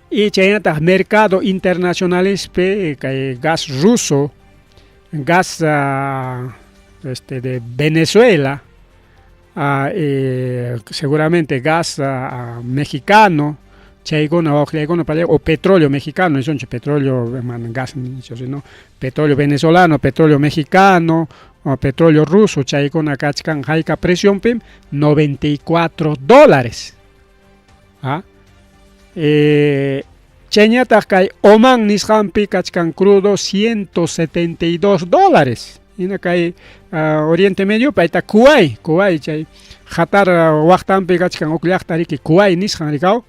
Y chaynataq mercado internacionalispi kay gas ruso, gas de Venezuela, seguramente gas mexicano, chaykuna wawqillaykuna o petróleo mexicano, nisunchik petróleo mana gas sino petróleo venezolano, petróleo mexicano, o petróleo ruso, chaykuna kachkan hayka precionpim 94 dólares. Chayñataq kay Oman nisqanpi kachkan crudo 172 dólares. Hina kay Oriente Medio payta Kuwait, Kuwait chay Qatar waqtanpi kachkan huk llaqta riki Kuwait nisqan rikaw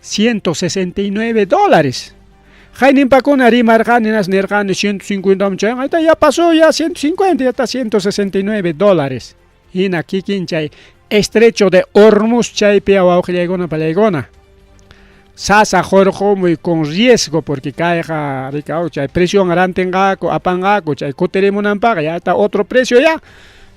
169 dólares. Hayninpakuna rimarqani nas nirqani 150 man chay ya pasó ya 150 ya está 169 dólares. Hina kikin chay estrecho de Hormuz chaypi wawqillaykuna pallaykuna. Sasa hurqumuy con riesgo porque kayqa rikaw chay presión rantinqaku apanqaku chay kutirimunanpaqa ya está otro precio ya.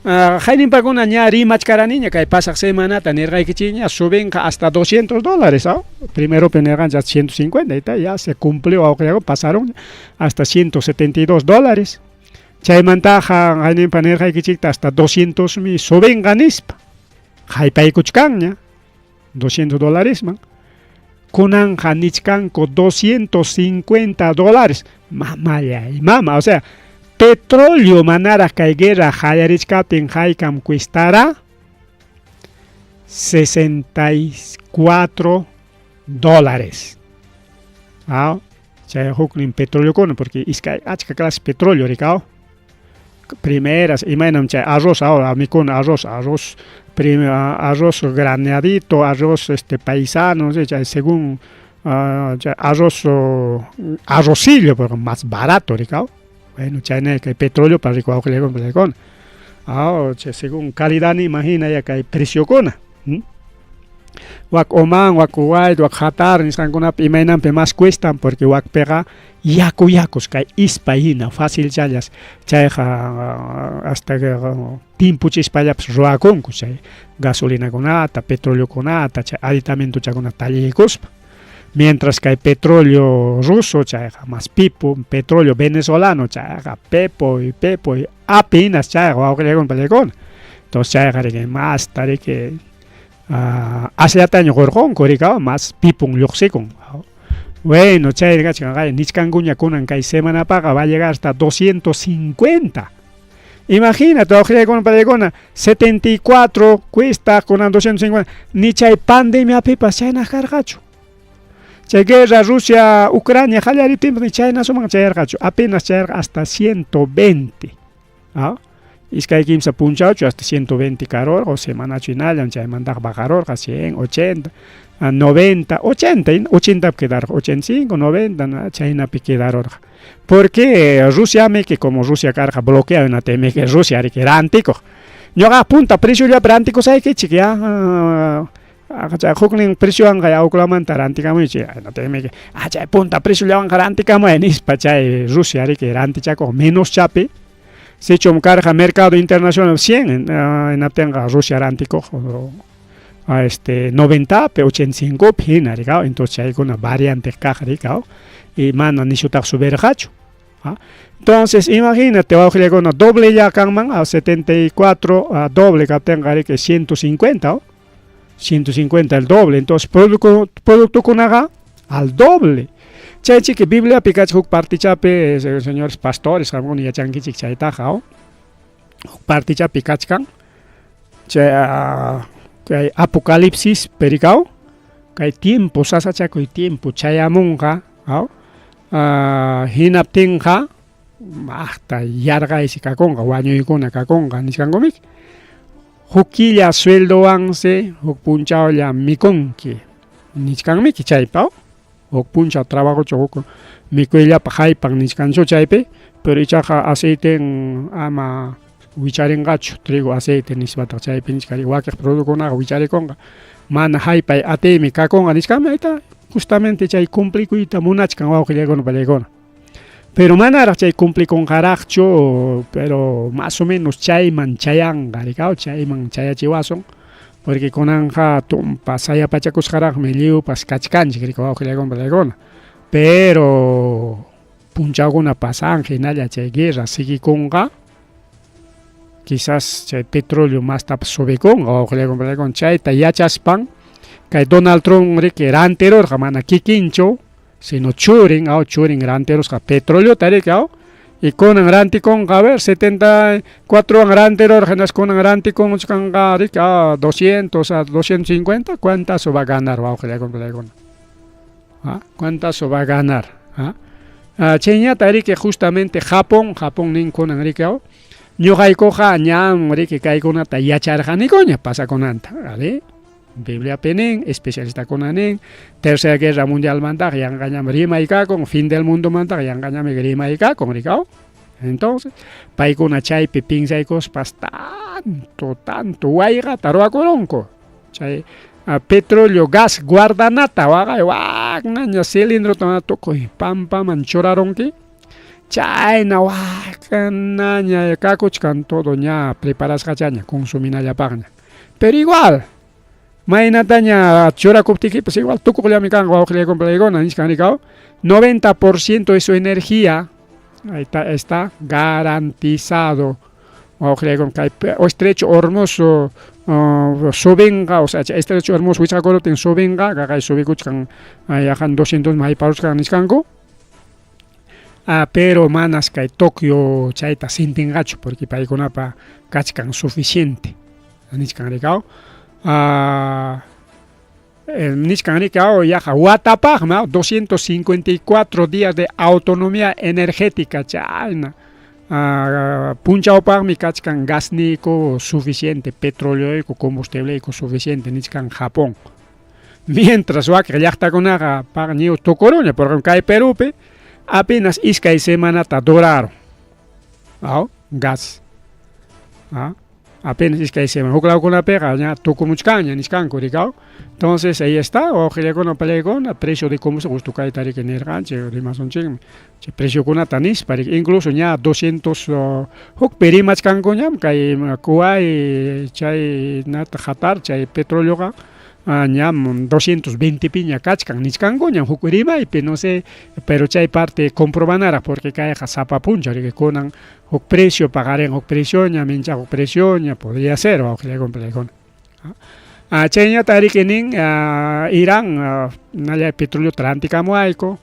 Hayninpakuna ña rimachkaraniña kay pasaq semanata nirqaykichikña subinqa hasta 200 dólares, ¿ah? Primero nirqanchik 150 y ya se cumplió wawqillaykuna pasaron hasta 172 dólares. Chaymantaqa hayninpa nirqaykichikta hasta 200 mil subinqa nispa. Haypaykuchkanña 200 dólares man. Kunanja nichkanku 250 dólares. Mamallay, mama, o sea, petróleo manaraq kay guerra qallarichkaptin haykam cuestará 64 dólares. Chay huknin petróleo porque iskay achka clase petróleo rikaw. Primeras, imaynam chay arroz ahora mikuna arroz, arroz arroz graneadito, arroz paisano, chay según chay arroz arrocillo, porque más barato rikaw. Bueno, chayna kay petróleo para rikuwawqillaykuna chay según calidad imagina ya kay preciokuna. Wak Oman, wak Kuwait, wak Qatar nisqankunapi imaynanpi más cuestan porque wakpiqa yaku yakus kay ispa hina fácil challas chayqa hasta timpuchispallapas ruwakunku chay gasolinakunata, petroleokunata, chay aditamentochakunata talliykuspa. Mientras kay petróleo ruso chayqa más pipo, petróleo venezolano chayqa pepo y pepo y apenas chayqa wawqillaykuna pallaykuna. Entonces chayqa riki masta riki asllataña hurqunku rikaw más pipun lluqsikun. Bueno, chay kachkan nichkankuña kunan kay semanapaqa va a llegar hasta 250. Imagínate, wawqillaykuna pallaykuna 74 cuesta kunan 250. Ni chay pandemiapipas chayna karqachu. Chay guerra Rusia Ucrania qallariptinpas ni chayna suman chayarqachu, apenas chayarqa hasta 120. Iskay kimsa punchawchu hasta 120 karurqa o semanachu hinallam chaymantaqa bajarurqa 100, 80, 90, 80, 80 quedarqa, 85, 90 chaynapi quedarurqa. Porque Rusia que como Rusia karqa bloqueado hinatimi que Rusia riki rantikuq. Ñuqa punta preciollapi rantikusaykichik ya chay huknin preciowanqa yawkulamanta rantikamuychik hinatimi chay punta preciollawanqa rantikamuy nispa chay Rusia riki rantichakuq menos chapi. Sichum karqa mercado internacional 100 hinaptinqa Rusia rantikuq 90 pi 85 pi hina rikaw, entonces chaykuna variante kaq rikaw y mana nishutaq subirqachu. Entonces imagínate wawqillaykuna doble ya kanman a 74 a doble kaptinqa riki 150, 150 el doble, entonces productokunaqa al doble. Chaychiki Bibliapi kachka huk partichapi señores pastores qamkuna yachankichik chaytaqa huk partichapi kachkan chay kay Apocalipsis perikaw kay tiempo sasachakuy tiempo chayamunqa. Hinaptinqa maqta yarqaysi kakunqa, wañuykuna kakunqa nichkankumiki. Huk killa sueldowansi huk punchawlla mikunki nichkanmiki chaypa. Huk punchaw trabajochu huk mikuyllapaq haypan nichkanchu chaypi, pero ichaqa aceiten ama wicharinqachu trigo aceite nispataq chaypi nichkan wakiq productokunaqa wicharikunqa mana haypay atiymi kakunqa nichkanmi ayta justamente chay cumplikuyta munachkan wawqillaykuna pallaykuna. Pero manaraq chay cumplikunqaraqchu, pero más o menos chayman chayanqa, rikaw, chayman chayachiwasun, porque kunanqa tumpa sayapachakusqaraqmi lliwpas kachkanchik, rikaw, wawqillaykuna pallaykuna. Pero punchawkuna pasan hinalla chay guerra siguikunqa, quizás chay petróleo mastapas subikunqa, wawqillaykuna pallaykuna, chayta yachaspan kay Donald Trump riki rantirurqa mana kikinchu, sino churin, aw churin rantirusqa petroleota riki, aw, y kunan rantikunqa, a ver, 74 wan rantirurqa, hinaspa kunan rantikunchkanqa riki, aw, 200 a 250, ¿cuántazo va a ganar wawqillaykuna pallaykuna? ¿Ah? ¿Cuántazo va a ganar? ¿Ah? Chayñata riki justamente Japón, Japón nin kunan riki, aw, ñuqaykuqa ñam riki kaykunata yacharqanikuña pasakunanta, ¿vale? Bibliapi nin, especialistakuna nin, Tercera Guerra Mundialmantaqa yanqañam rimay kakun, fin del mundomantaqa yanqañam rimay kakun, rikaw. Entonces, paykuna chaypi piensaykuspas tanto, tanto wayqata ruwakurunku. Chay petróleo, gas guardanata waqay waknaña cilindrota tukuy pampaman churarunki. Chayna waknaña kakuchkan todo ña preparasqachaña consuminallapaqña. Pero igual, maynataña churakuptikipas igual tukuqllami kanqa wawqillaykuna pallaykuna nichkan rikaw, 90% de su energía ahí está, está garantizado. Wawqillaykuna kay Estrecho Hormuz subinqa, o sea, Estrecho Hormuz wichqakuruptin subinqa, kaqay subikuchkan yaqa 200 hayparuchkan nichkanku. Pero manas kay Tokio chayta sintinqachu porque paykunapa kachkan suficiente nichkan rikaw. Nichkan rikaw yaqa watapaqmi 254 días de autonomía energética chayna. Punchawpaqmi kachkan gasniyku suficiente, petroleoyku, combustibleayku suficiente nichkan Japón. Mientras wakiq llaqtakunaqa paqa ñiw tukuruña, por ejemplo kay Perúpi apenas iskay semanata duraron. Aw, gas. Apenas iskay semana. Huk lawkunapiqa ña tukumuchkanña nichkanku rikaw. Entonces ahí está, wawqillaykuna pallaykuna, precio de combustible, justo kayta riki nirqanchik rimasunchikmi. Chay preciokunata nispa riki, incluso ña 200 hukpi rimachkankuñam kay Kuwait chay nata Qatar chay petroleoqa ñam 220 piña kachkan nichkankuñam huk rimaypi, no sé, pero chay parte comprobanaraq porque kayqa sapa punchaw riki kunan huk precio paqarin huk precioña, mincha huk precioña, podría ser wawqillaykuna pallaykuna. Chayñata riki nin Irán nalla petroleota rantikamuwayku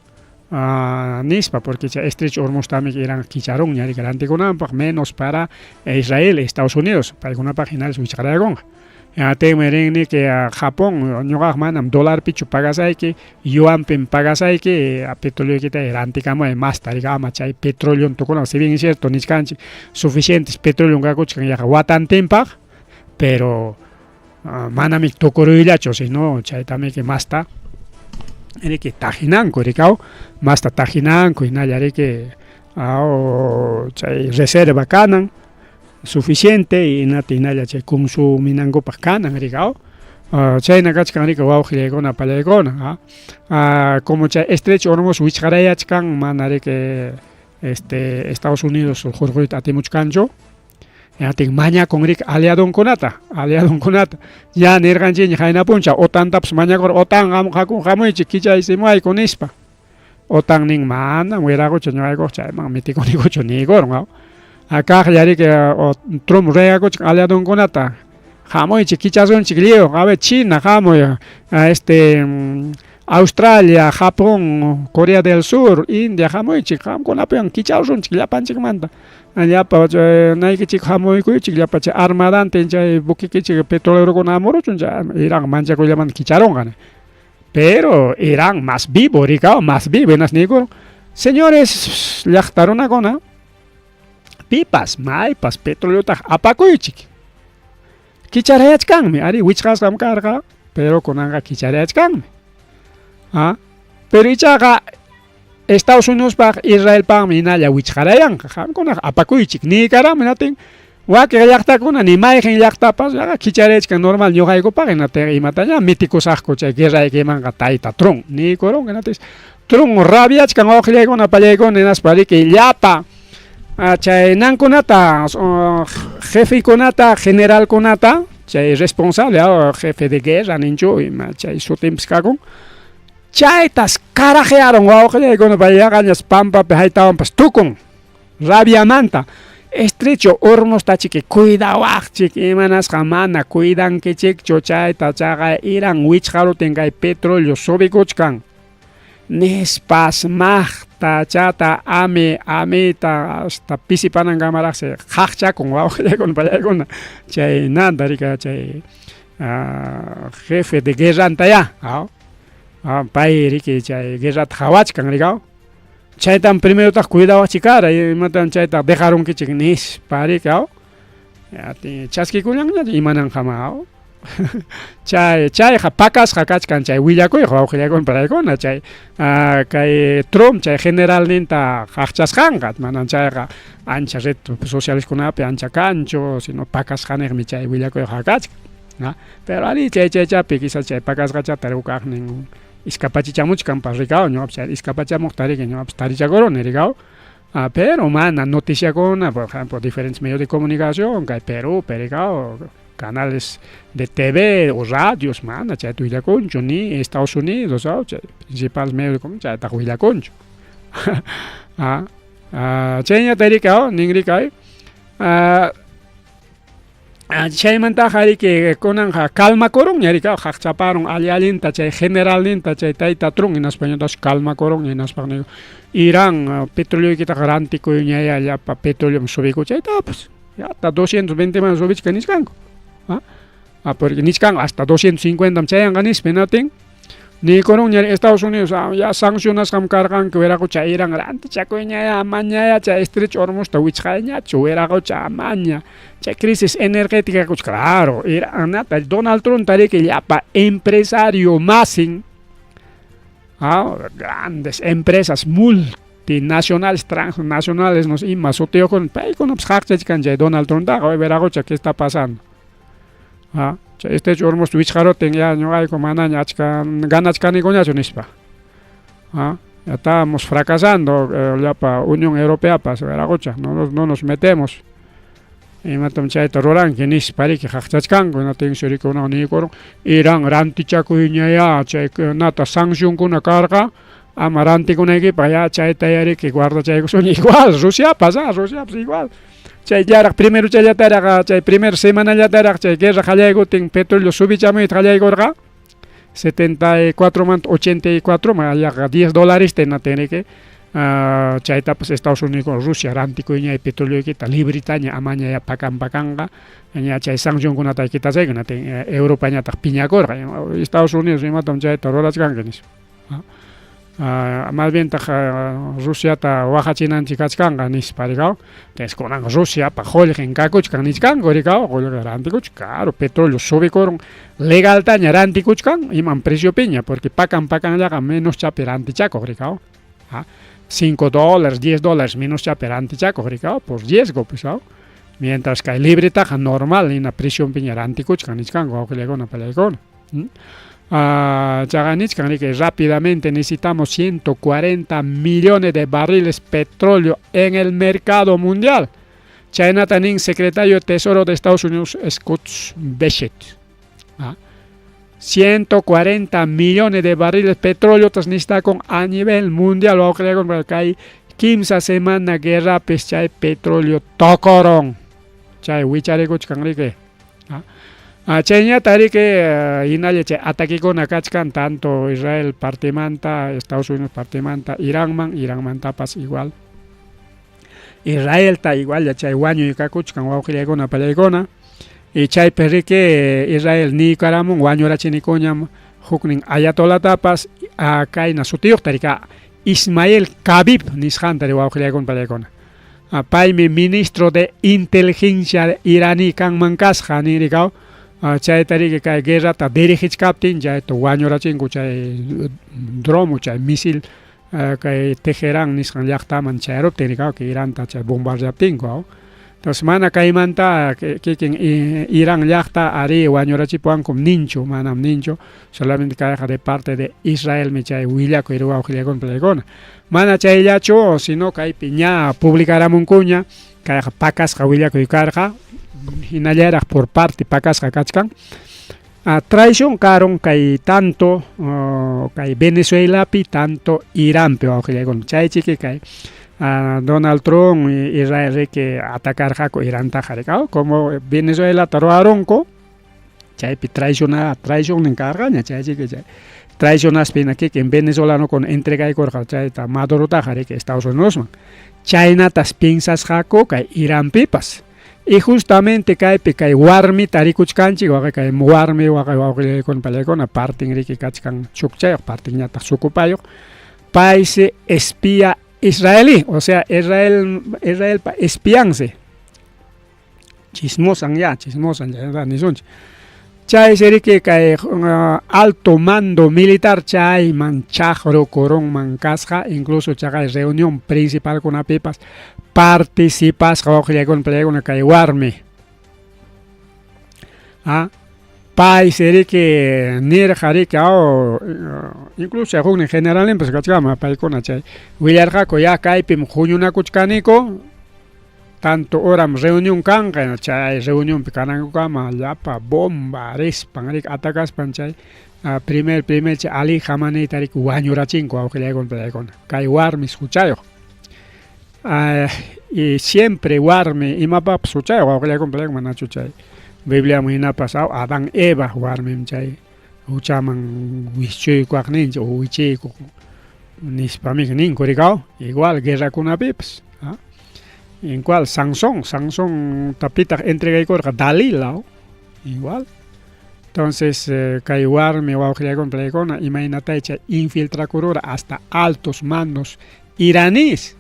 nispa porque chay Estrecho Hormuztami Irán kicharunña riki rantikunanpaq menos para Israel, Estados Unidos, paykunapaq hinallas wichqarayakunqa. Tenmi rin que Japón ñuqaqa manam dolarpichu pagasayki, yuanpim pagasayki, petroleoykita rantikamuway masta riki ama chay petróleo tukuna, si bien es cierto nichkanchik suficientes petróleo kakuchkan yaqa watantinpaq, pero manami tukuruyllachu, sino chaytamiki masta riki tajinanku rikaw, masta tajinanku hinalla riki chay reserva kanan suficiente hinata hinalla chay consuminankupaq kanan rikaw. Chayna kachkan riki wawqillaykuna pallaykuna. Como chay Estrecho Hormuz wichqarayachkan mana riki este Estados Unidos hurquyta atimuchkanchu, atin mañakun riki aliadonkunata, aliadonkunata. Ya nirqanchikña qayna punchaw OTANtapas mañakurqa, OTAN hamuychik kichaysimuwayku nispa. OTAN nin manam wiraqucha ñuqaykuqa chayman mitikunikuchu niykurun. Kaqlla riki Trump ruegakuchkan aliadonkunata, hamuychik kichasunchik lliw, a ver China hamuy, este Australia, Japón, Corea del Sur, India hamuychik, qamkunapiwan kicharusunchik llapanchikmanta. Llapa naykichik hamuykuychik llapa chay armadantin chay buquekichik petrolerokuna hamuruchun chay Irán manchakuyllamanta kicharunqa. Pero Irán más vivo rikaw, más vivo hinas niykurun. Señores, llaqta runakuna, pipas, maypas petroleotaq apakuychik. Kicharayachkanmi, ari wichqasqam karqa, pero kunanqa kicharayachkanmi. Ah, pero ichaqa Estados Uniospaq Israelpaqmi hinalla wichqarayanqa. Qamkunaqa apakuychik niykaram hinatin wakin llaqtakuna ni mayqin llaqtapas yaqa kicharayachkan normal ñuqaykupaq hinatin imataña mitikusaqku chay guerraykimanqa tayta Trump niykurun hinatis Trump rabiachkan wawqillaykuna pallaykuna hinaspa riki llapa chay nankunata jefekunata generalkunata chay responsable jefe de guerra ninchu ima chay sutinpis kakun chaytas carajearon wawqillaykuna payaqañas pampapi haytawanpas tukun rabiamanta Estrecho Hormuzta chiki cuidawaqchik imanasqa mana cuidankichikchu chayta chaqa Irán wichqarutin kay petróleo subikuchkan nispas maqta chata ami amita hasta pisipanankamaraqsi qaqchakun wawqillaykuna pallaykuna chay nanta rika chay jefe de guerrantaya pay riki chay guerrata qawachkan rikaw chaytam primerotaq cuidawaqchik kara imatam chayta dejarunkichik nispa rikaw chaskikullanña imananqama chay chayqa pakasqa kachkan chay willakuyqa wawqillaykuna paraykuna chay kay Trump chay generalninta qaqchasqanqa manan chayqa ancha red socialeskunapi ancha kanchu sino pakasqaniqmi chay willakuyqa kachkan pero ari chay chaychapi quizás chay pakasqachata rukaqnin iskapachichamuchkanpas rikaw ñuqapas chay iskapachamuqta riki ñuqapas tarichakuruni rikaw pero mana noticiakuna por ejemplo diferentes medios de comunicación kay Perú rikaw canales de TV o radios mana chayta willakunchu ni Estados Unidos chay principal medio de comunicación chaytaqa willakunchu chayñata rikaw nin rikay chaymantaqa riki kunanqa calmakurunña rikaw qaqchaparun alli allinta chay generalninta chay tayta Trump hinaspañataqsi calmakurunña hinaspa niku Irán petroleoykitaqa rantikuyñaya llapa petróleo subikuchaytapas hasta 220 man subichkan nichkanku porque nichkanku hasta 250 chayanqa nispa hinatin niykurunña Estados Unidos ya sancionasqam karqanku wiraqocha Irán rantichakuyñaya amañaya chay Estrecho Hormuzta wichqayñachu wiraqocha amaña chay crisis energética claro Irán nata Donald Trump tariki llapa empresario masin grandes empresas multinacionales transnacionales nos ima sutiyuqkuna paykunapas qaqchachkan chay Donald Trumptaqa wiraqocha ¿qué está pasando? Chay Estrecho Hormuzta wichqarutin ya ñuqayku manaña achka ganachkanikuñachu nispa ya estamos fracasando llapa Unión Europeapas wiraqocha no nos metemos imatam chayta ruranki nispa riki qaqchachkanku hinatinsi rikuna niykurun Irán rantichakuyñaya chay nata sancionkuna karqa ama rantikunaykipaq ya chayta ya riki guardachaykusuña igual Rusiapas Rusiapas igual chayllaraq primero challataraq chay primer semanallataraq chay guerra qallaykutin petróleo subichamuyta qallaykurqa 74 manta 84 man yaqa 10 dólares hinatin riki chaytapas Estados Unidos Rusia rantikuyña petroleoykita libretaña amaña ya pakan pakanqa ña chay sancionkunata quitasayku hinatin Europañataq piñakurqa Estados Unidos imatam chayta rurachkanki nispa más bien taq Rusiata waqachinanchik kachkanqa nispa rikaw entonces kunanqa Rusiapa qullqin kakuchkan nichkanku rikaw qullqi rantikuchkan claro petróleo subikurun legaltaña rantikuchkan iman preciopiña porque pakan pakanllaqa menos chapi rantichakuq rikaw 5 dólares 10 dólares menos chapi rantichakuq rikaw por riesgo pues mientras kay libretaqa normal hina precionpiña rantikuchkan nichkanku wawqillaykuna pallaykuna chaqa nichkan riki rápidamente necesitamos 140 millones de barriles petróleo en el mercado mundial chaynata nin secretario de Tesoro de Estados Unidos Scott Bessent 140 millones de barriles petróleo necesitakun a nivel mundial wawqillaykuna kay kimsa semana guerrapis chay petróleo tokoron chay wicharikuchkan riki chayñata riki hinalla chay atakikuna kachkan tanto Israel partimanta Estados Unidos partimanta Iranman Iranmantapas igual Israelta igual chay wañuy kakuchkan wawqillaykuna pallaykuna y chaypi riki Israel niykaramun wañurachinikuñam huknin ayatolatapas kayna sutiyuqta rika Ismael Kabib nisqanta wawqillaykuna pallaykuna. Paymi ministro de inteligencia iraní kanman kasqa ninrikaw. Chayta riki kay guerrata dirigichkaptin chayta wañurachinku chay dromo chay misil kay Teherán nisqan llaqtaman chayaruptin rikaw Iranta chay bombardeaptinku. Entonces mana kaymanta kikin Irán llaqta ari wañurachipuwankum ninchu, manam ninchu, solamente kayqa de parte de Israelmi chay willakuy wawqillaykuna pallaykuna. Mana chayllachu, sino kaypi ña publicaramunkuña, kayqa pakasqa willakuy karqa, hinallaraq por parte pakasqa kachkan. Traición karun kay tanto kay Venezuelapi tanto Iranpi wawqillaykuna. Chaychiki kay Donald Trump Israel riki atacarqaku Irantaqa rikaw, como Venezuelata ruwarunku, chaypi traicionnin karqaña chaychiki chay traicionaspa hina kikin venezolanokuna entregaykurqa chayta Madurotaqa riki Estados Unidosman. Chaynatas piensasqaku kay Iranpipas. Y justamente kaypi kay warmita rikuchkanchik, waqay kay warmi waqay wawqillaykuna pallaykuna partin riki kachkan chukchayuq, partinñataq sukupayuq. Paysi espía israelí, o sea, Israelpa espiansi. Chismosan ya, chismosan ya nisunchik. Chaysi riki kay alto mando militar chayman chaqrukurunman kasqa, incluso chaqay reunión principalkunapipas participasqa wawqillaykuna pallaykuna kay warmi. Paysi riki nirqa riki incluso huknin generalninpas kachkanman paykuna chay willarqaku ya kaypim huñunakuchkaniku, tanto horam reunión kanqa, chay reunionpi kanankukama llapa bomba rispan riki atacaspan chay primer primer chay Ali Khameneita riki wañurachinku wawqillaykuna pallaykuna kay warmis huchayuq. Y siempre warmi imapapas huchayuq wawqillaykuna pallaykuna, manachu chay Bibliaman hinapas Adán Eva warmim chay huchaman wischuykuwaqninchik o wichiykuq nispamiki ninku rikaw, igual guerrakunapipas. En cual Sansón, Sansón tapitaq entregaykurqa Dalila, igual. Entonces kay warmi wawqillaykuna pallaykuna imaynatay chay infiltrakurura hasta altos mandos iraníes.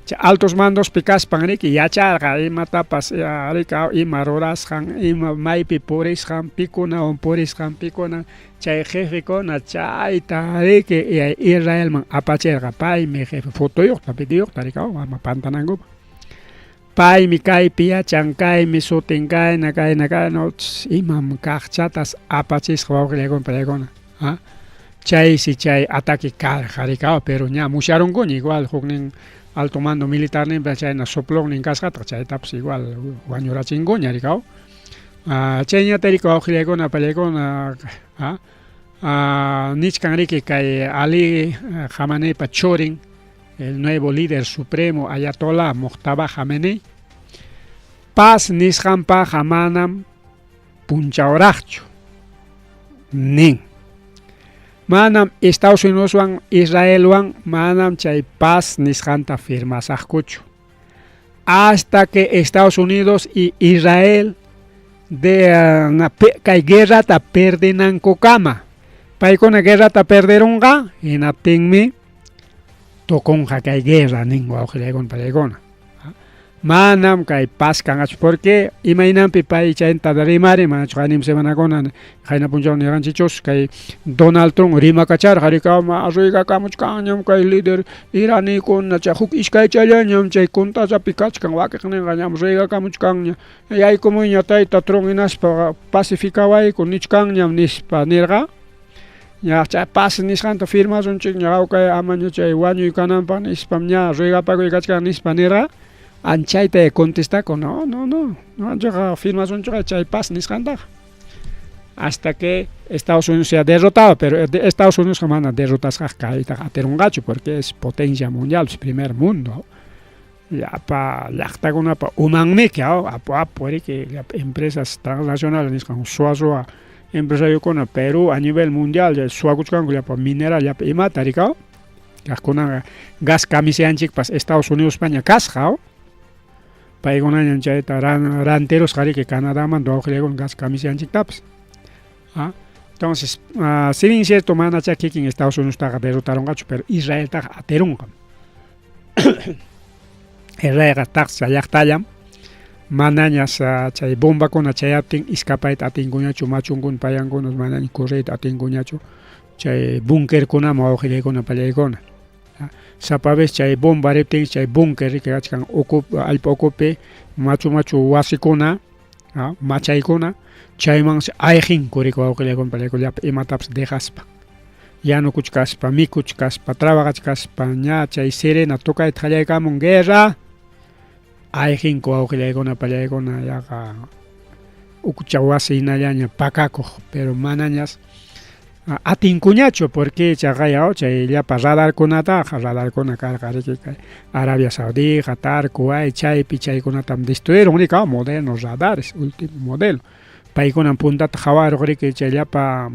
Chay altos mandospi kaspan riki yacharqa imatapas rika ima rurasqan, ima maypi purisqan, pikunawan purisqan, pikuna chay jefekuna chayta riki Israelman apachirqa. Paymi jefe fotoyuqta, videoyuqta rikaw ama pantanankupaq. Paymi kaypi yachan, kaymi sutin kayna, kayna, kayna, imam kaqchatas apachisqa wawqillaykuna pallaykuna. Chaysi chay ataque karqa rikaw, pero ña musyarunkuña igual huknin alto mando militarninpas chayna soplonnin kasqataq chaytapas igual wañurachinkuña rikaw. Chayñata riki wawqillaykuna pallaykuna nichkan riki kay Ali Khameneipa churin, el nuevo líder supremo Ayatollah Mojtaba Khamenei, paz nisqanpaqqa manam punchawraqchu nin. Manam Estados Unidoswan Israelwan manam chay paz nisqanta firmasaqkuchu hasta que Estados Unidos y Israel de kay guerrata perdinankukama. Paykuna guerrata perderunqa hinaptinmi tukunqa kay guerra nin wawqillaykuna pallaykuna. Manam kay paz kanqachu porque imaynanpi pay chayta rimari, manachu qaynim semanakuna qayna punchaw nirqanchikchus kay Donald Trump rimakacharqa rikawma ruygakamuchkanñam kay líder iranikuna chay huk iskaychallañam chay kuntallapi kachkan wakiqninqa ñam ruygakamuchkanña yaykumuyña tayta Trump hinaspa pacificawayku nichkanñam nispa nirqa. Ña chay paz nisqanta firmasunchikña hawkay amaña chay wañuy kananpaq nispam ña ruegapakuy kachkan nispa nirqa. Anchayta contestaku, no, no, no, no, firmasunchikqa chay paz nisqantaqa. Hasta que Estados Unidos sea derrotado, pero Estados Unidos mana derrotasqa kaytaqa atirunqachu porque es potencia mundial, es primer mundo. Llapa llaqtakunapa umanmiki, apu apu riki empresas transnacionales nisqan suwa suwa empresariokuna Perú a nivel mundial suwakuchkanku llapa mineral llapa imata rikaw. Kaqkunaqa gas camiseanchikpas Estados Unidospaña kasqa, paykunañam chayta ranterosqa riki Canadamanta wawqillaykuna gas camiseanchiktapas. Entonces, si bien cierto, manachá kikin Estados Uniostaqa derrotarunqachu, pero Israeltaqa atirunqam. Israelqa taksa llaqtallam, manañas chay bombakuna chayaptin iskapayta atinkuñachu, machunkuna, payankuna manaña correyta atinkuñachu, chay bunkerkunaman wawqillaykuna pallaykuna. Sapa vez chay bomba riptin chay bunker riki kachkan ukup allpa ukupi machu machu wasikuna, machaykuna, chaymansi ayqinku riki wawqillaykuna pallaykuna llapa imatapas dejaspa. Yanukuchkaspa, mikuchkaspa, trabajachkaspa, ña chay sirena tocayta qallaykamun guerra, ayqinku wawqillaykuna pallaykuna yaqa ukucha wasi hinallaña pakakuq, pero manañas atinkuñachu porque chaqay chay llapa radarkunataqa, radarkuna karqa riki kay Arabia Saudí, Qatar, Kuwait, chaypi chaykunatam destruyeron riki, modernos radares, último modelo. Paykunam puntata qawaruq riki chay llapa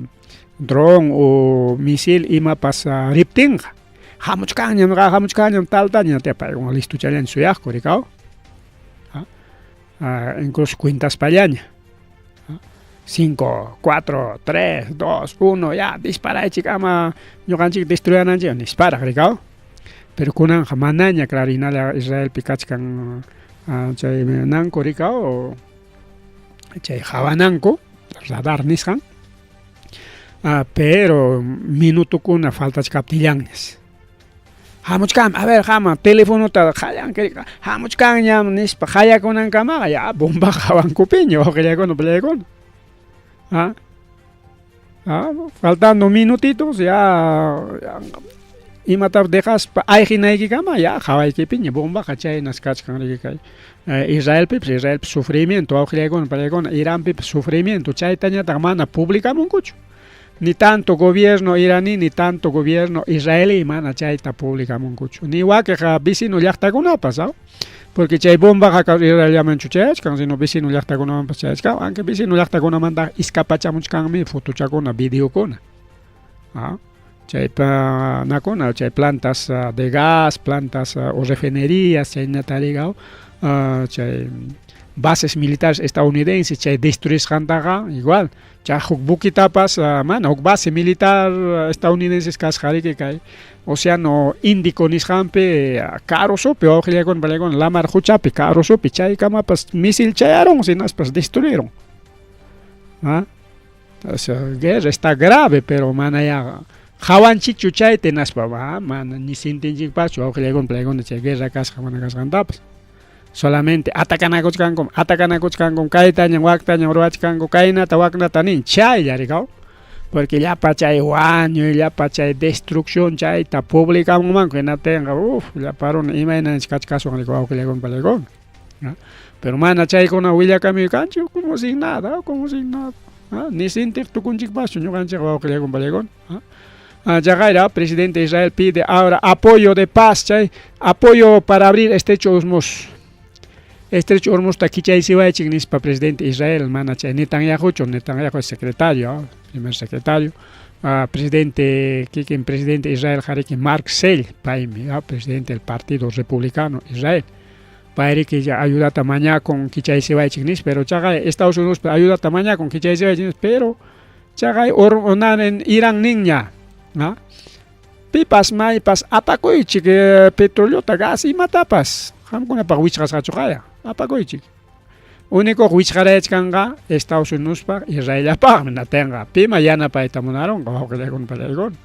dron o misil imapas riptinqa. Hamuchkanñam, hamuchkanñam taltaña, paykuna listochallaña suyaqku riki, incluso cuentaspallaña. 5, 4, 3, 2, 1, ya, disparaychik ama ñuqanchik destruyananchik, nisparaq riki. Pero kunanqa manaña, claro, hinalla Israelpi kachkan chay nanku riki, chay hawananku, radar nisqan, pero minutukuna faltachkaptillanñas. Hamuchkan, a ver, hama, telefonota qallanki, hamuchkanñam nispa qayakunankamaqa ya bomba hawankupiña wawqillaykuna pallaykuna. Faltando minutitos ya, imatapas dejaspa ayqinaykikama ya hawaykipiña bombaqa chaynas kachkan riki kay Israelpipas, Israelpi sufrimiento wawqillaykuna pallaykuna, Iranpipas sufrimiento, chaytañataq mana publicamunkuchu. Ni tanto gobierno iraní, ni tanto gobierno israelí mana chayta publicamunkuchu. Ni wakiq vecino llaqtakunapas, porque chay bombaqa Israellamanchu chayachkan, sino vecino llaqtakunamanpas chayachkan, aunque vecino llaqtakunamanta iskapachamuchkanmi fotochakuna, videokuna. Chaypa nakuna, chay plantas de gas, plantas o refinerías, chaynata rigaw, chay bases militares estadounidenses chay destruisqantaqa igual, chay huk buquitapas mana huk base militar estadounidenses kasqa riki kay Océano Índico nisqanpi karusupi wawqillaykuna pallaykuna lamar quchapi karusupi chaykamapas misil chayarun hinaspas destruyeron. O guerra está grave, pero mana ya qawanchikchu chayta hinaspa mana ni sintinchikpaschu wawqillaykuna pallaykuna chay guerra kasqa mana kasqantapas. Solamente atakanakuchkankum, atakanakuchkankum, kaytañam waktañam ruwachkanku, kaynata waknata nin, chaylla rikaw. Porque llapa chay wañuy, llapa chay destrucción chayta publicamunmanku hinaptinqa, uf, llapa runa imaynanchik kachkaswan riki wawqillaykuna pallaykuna. Pero mana chaykuna willakamuy kanchu, como sin nada, como sin nada. Ni sentir tukunchikpaschu ñuqanchik wawqillaykuna pallaykuna. Chaqayra presidente de Israel pide ahora apoyo de paz, chay apoyo para abrir estrecho Hormuz. Estrecho Hormuzta kichaysiwaychik nispa presidente Israel, mana chay Netanyahuchu, Netanyahu es secretario, primer secretario, presidente, kikin presidente Israel hariki Mark Sell, paymi, presidente del Partido Republicano Israel. Payriki ya ayudata mañakun kichaysiwaychik nispa, pero chaqay Estados Unidos ayudata mañakun kichaysiwaychik nispa, pero chaqay nanen Irán ninña, pipas maypas apakuychik petroleota, gas imatapas, qamkunapaq wichqasqachu qaya, apakuychik. Único wichqarayachkanqa Estados Uniospaq Israellapaqmi natinqa, pima yanapayta munarunqa wawqillaykuna pallaykuna.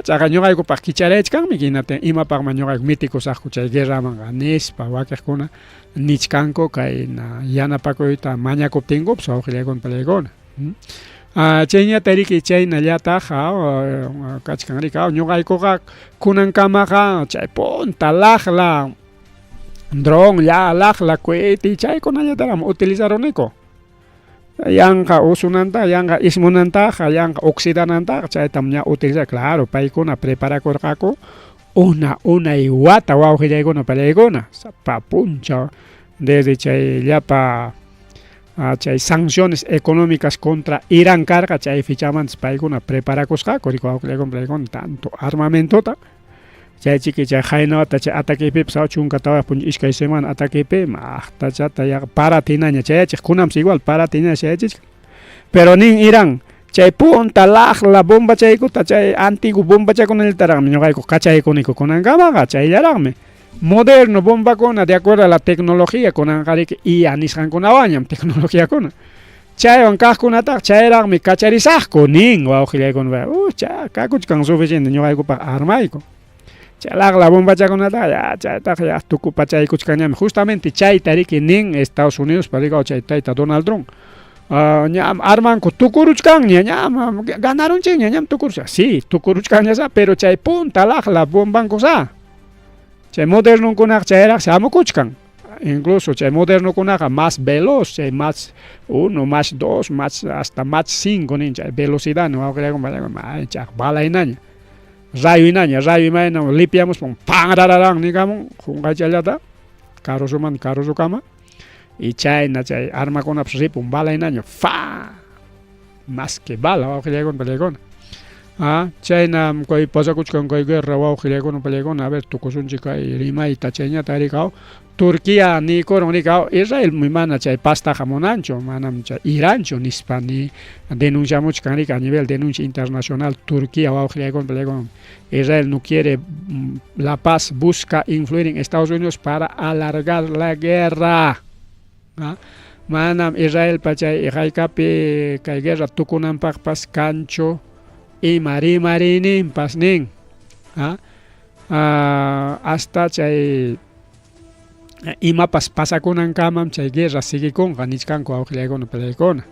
Chaqa ñuqaykupaq kicharayachkanmi hinaptin imapaqma ñuqayku mitikusaqku chay guerramanqa nispa wakiqkuna nichkanku kayna yanapakuyta mañakuptinkupas wawqillaykuna pallaykuna. Chayñata riki chaynallataq kachkan riki ñuqaykuqa kunankamaqa chay punta laqla dron laqla cohete chaykunallataraq utilizaruniku. Yanqa usunanta, yanqa ismunantaqa, yanqa oxidanantaqa chaytam ña utilizar, claro, paykuna preparakurqaku una unay wata wawqillaykuna pallaykuna, sapa punchaw desde chay llapa chay sanciones económicas contra Irán karqa chay fechamantas paykuna preparakusqaku riki wawqillaykuna pallaykuna tanto armamentota chay chiki chay qaynawata chay ataquepipas 14.2 semana ataquepi maqtachata yaqa parata hinaña chayachiq, kunanpas igual parata hinaña chayachichkan. Pero nin Irán, chay punta laqla bombachaykuta, chay antiguo bombachakunallataraqmi ñuqayku kachaykuniku kunankamaqa, chayllaraqmi. Moderno bombakuna, de acuerdo a la tecnología, kunanqariki IA nisqankunawanñam tecnologiakuna. Chaywan kaqkunataqa chayraqmi kacharisaqku nin wawqillaykuna. Cha kakuchkan suficiente ñuqaykupaq armayku. Chay laqla bombachakunataqa ya chaytaqa ya tukupachaykuchkanñami. Justamente chayta riki nin Estados Unidos rikaw chay tayta Donald Trump. Ñam armanku tukuruchkanña, ñam ganarunchikña, ñam tukuruchkan. Sí, tukuruchkanña sa, pero chay punta laqla bombanku sa. Chay modernonkunaqa chayraq shamukuchkan. Incluso chay modernokunaqa más veloz, chay Mach 1, Mach 2, Mach hasta Mach 5 nin chay velocidad no wawqillaykuna bala hinaña. Rayo hinaña, rayo imayna lipiamuspan pan rararán nikamun qunqaychallata karusumanta karusukama y chayna chay armakunapas ripun bala hinaña fa más que bala wawqillaykuna pallaykuna. Ah, chayna kay pasakuchkan kay guerra wawqillaykuna pallaykuna a ver tukusunchik kay rimayta chayñata rikaw Turquía niykurun rikaw Israel mana chay pastaqa munanchu manam chay Iranchu nispa ni denunciamuchkan rika a nivel denuncia internacional Turquía wawqillaykuna pallaykuna Israel no quiere la paz, busca influir en Estados Unidos para alargar la guerra. ¿Ah? Manam Israelpa chay haykapi kay guerra tukunanpaqpas kanchu ima rimariyninpas nin. ¿Ah? Hasta chay imapas pasakunankamam chay guerra siguikunqa nichkanku wawqillaykuna pallaykuna.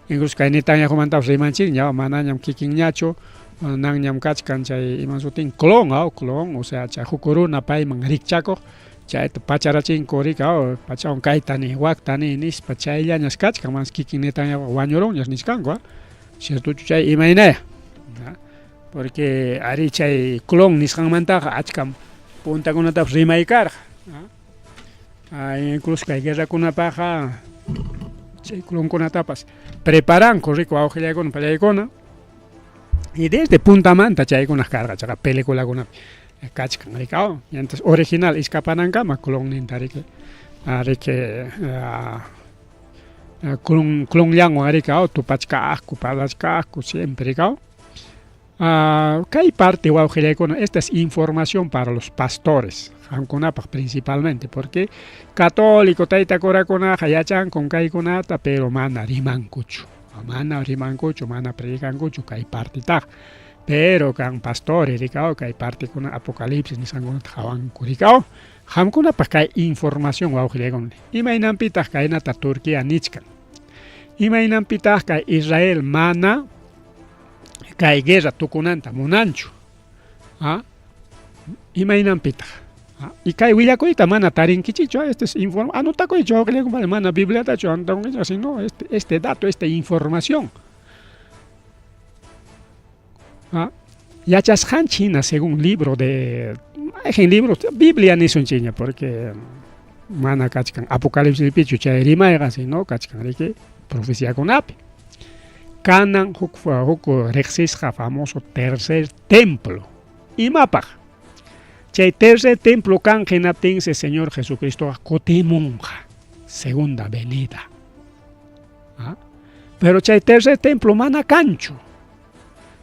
Incluso kay Netanyahumantapas rimanchikña, manañam kikinñachu, nanñam kachkan chay iman sutin clon, clon, o sea chay huk runa payman rikchakuq chayta pacharachinku rika, pachawan kayta ni wakta ni nispa chayllañas kachkan, manas kikin Netanyahu wañurunñas nichkanku, ciertochu chay imaynaya. Porque ari chay clon nisqanmantaqa achkam puntakunatapas rimay karqa. Incluso kay guerrakunapaqqa chay clonkunatapas preparanku riku wawqillaykuna pallaykuna. Y desde puntamanta chaykuna karqa chaqa peliculakunapi kachkan rikaw. Entonces original iskapanankama clonninta riki riki clonllanwan rikaw tupachkaqku parlachkaqku siempre rikaw. Kay parte wawqillaykuna, esta es información para los pastores, qamkunapaq principalmente, porque católico tayta curakunaqa yachankum kaykunata, pero mana rimankuchu, mana rimankuchu, mana predicankuchu kay partitaqa. Pero kan pastores rikaw kay partekuna Apocalipsis nisqankunata qawanku rikaw. Qamkunapaq kay información wawqillaykuna, imaynanpitaq kaynata Turquía nichkan, imaynanpitaq kay Israel mana kay guerra tukunanta munanchu. ¿Ah? Imaynanpitaq. ¿Ah? Y kay willakuyta mana tarinkichikchu, este es informe, anotakuychu wawqillaykuna, mana Bibliatachu anotakunkichik, sino este dato, esta información. ¿Ah? Yachasqanchik hina según libro de mayqin libro Biblia nisunchikña porque mana kachkan Apocalipsispichu chay rimayqa, sino kachkan riki profeciakunapi. Kanan huk riqsisqa famoso tercer templo. Imapaq? Chay tercer templo kan hinaptinsi Señor Jesucristoqa kutimunqa, segunda venida. ¿Ah? Pero chay tercer templo mana kanchu.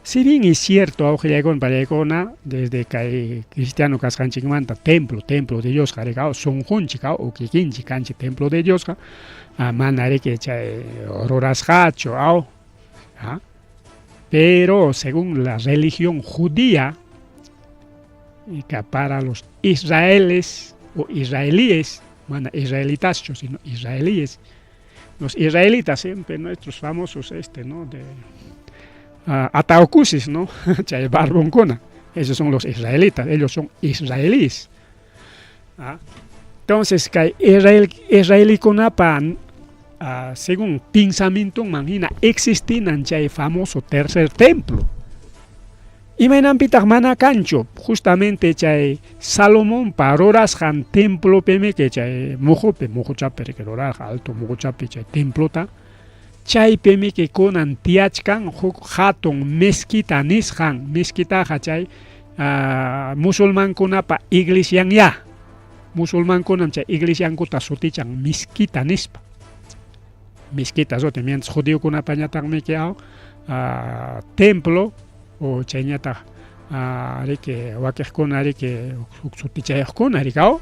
Si bien es cierto, wawqillaykuna pallaykuna, desde kay cristiano kasqanchikmanta templo, templo de Dios qarikaw, sunqunchik o kikinchik kanchik templo de Diosqa, mana riki chay rurasqachu aw. ¿Ah? Pero según la religión judía, que para los israeles o israelíes, mana israelitaschu, sino israelíes, los israelitas siempre nuestros famosos ¿no? De Ataucusis, ¿no? Chay barbonkuna, esos son los israelitas, ellos son israelíes. ¿Ah? Entonces, kay Israel israelikunapa según pensamientonman hina existinan chay famoso tercer templo. Imaynanpitaq mana kanchu, justamente chay Salomonpa rurasqan templopimi que chay muhupi, muhuchapi riki rurarqa alto muhuchapi chay templota, chaypimi que kunan tiyachkan huk hatun mezquita nisqan, mezquitaqa chay musulmankunapa iglesianya. Musulmankunam chay iglesiankuta sutichan mezquita nispa. Mezquita suti, mientras judiokunapañataqmiki aw templo o chayñataq riki wakiqkuna riki huk sutichayuqkuna riki aw.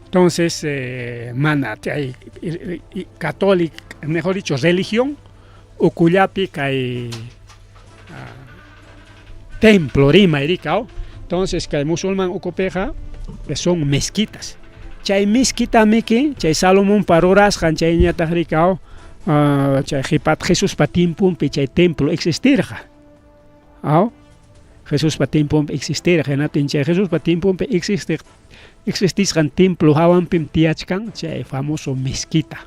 Entonces mana chay católica, mejor dicho, religión ukullapi kay templo rimay riki aw. Entonces kay musulman ukupiqa son mezquitas. Chay mezquitamiki chay Salomonpa rurasqan chayñataq riki aw chay qhipat Jesuspa tiemponpi chay templo existirqa. Aw Jesuspa tiemponpi existirqa hinaptin chay Jesuspa tiemponpi existiq existisqan templo hawanpim tiyachkan chay famoso mezquita.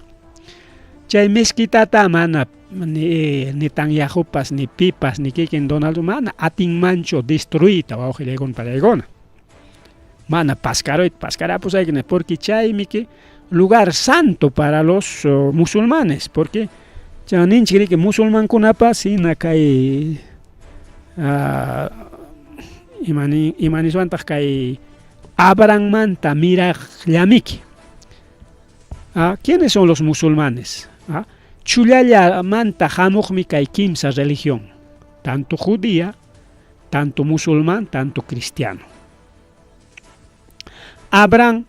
Chay mezquitata mana ni Netanyahupas ni pipas ni kikin Donald mana atinmanchu destruiyta wawqillaykuna panaykuna. Mana paskaruyta paskarapusayki porque chaymiki lugar santo para los musulmanes porque chay ninchik riki musulmankunapas hina kay imani imaniswantaq kay Abrahammanta miraqllamiki. ¿Quiénes son los musulmanes? Chullallamanta hamuqmi kay kimsa religión, tanto judía, tanto musulmán, tanto cristiano. Abraham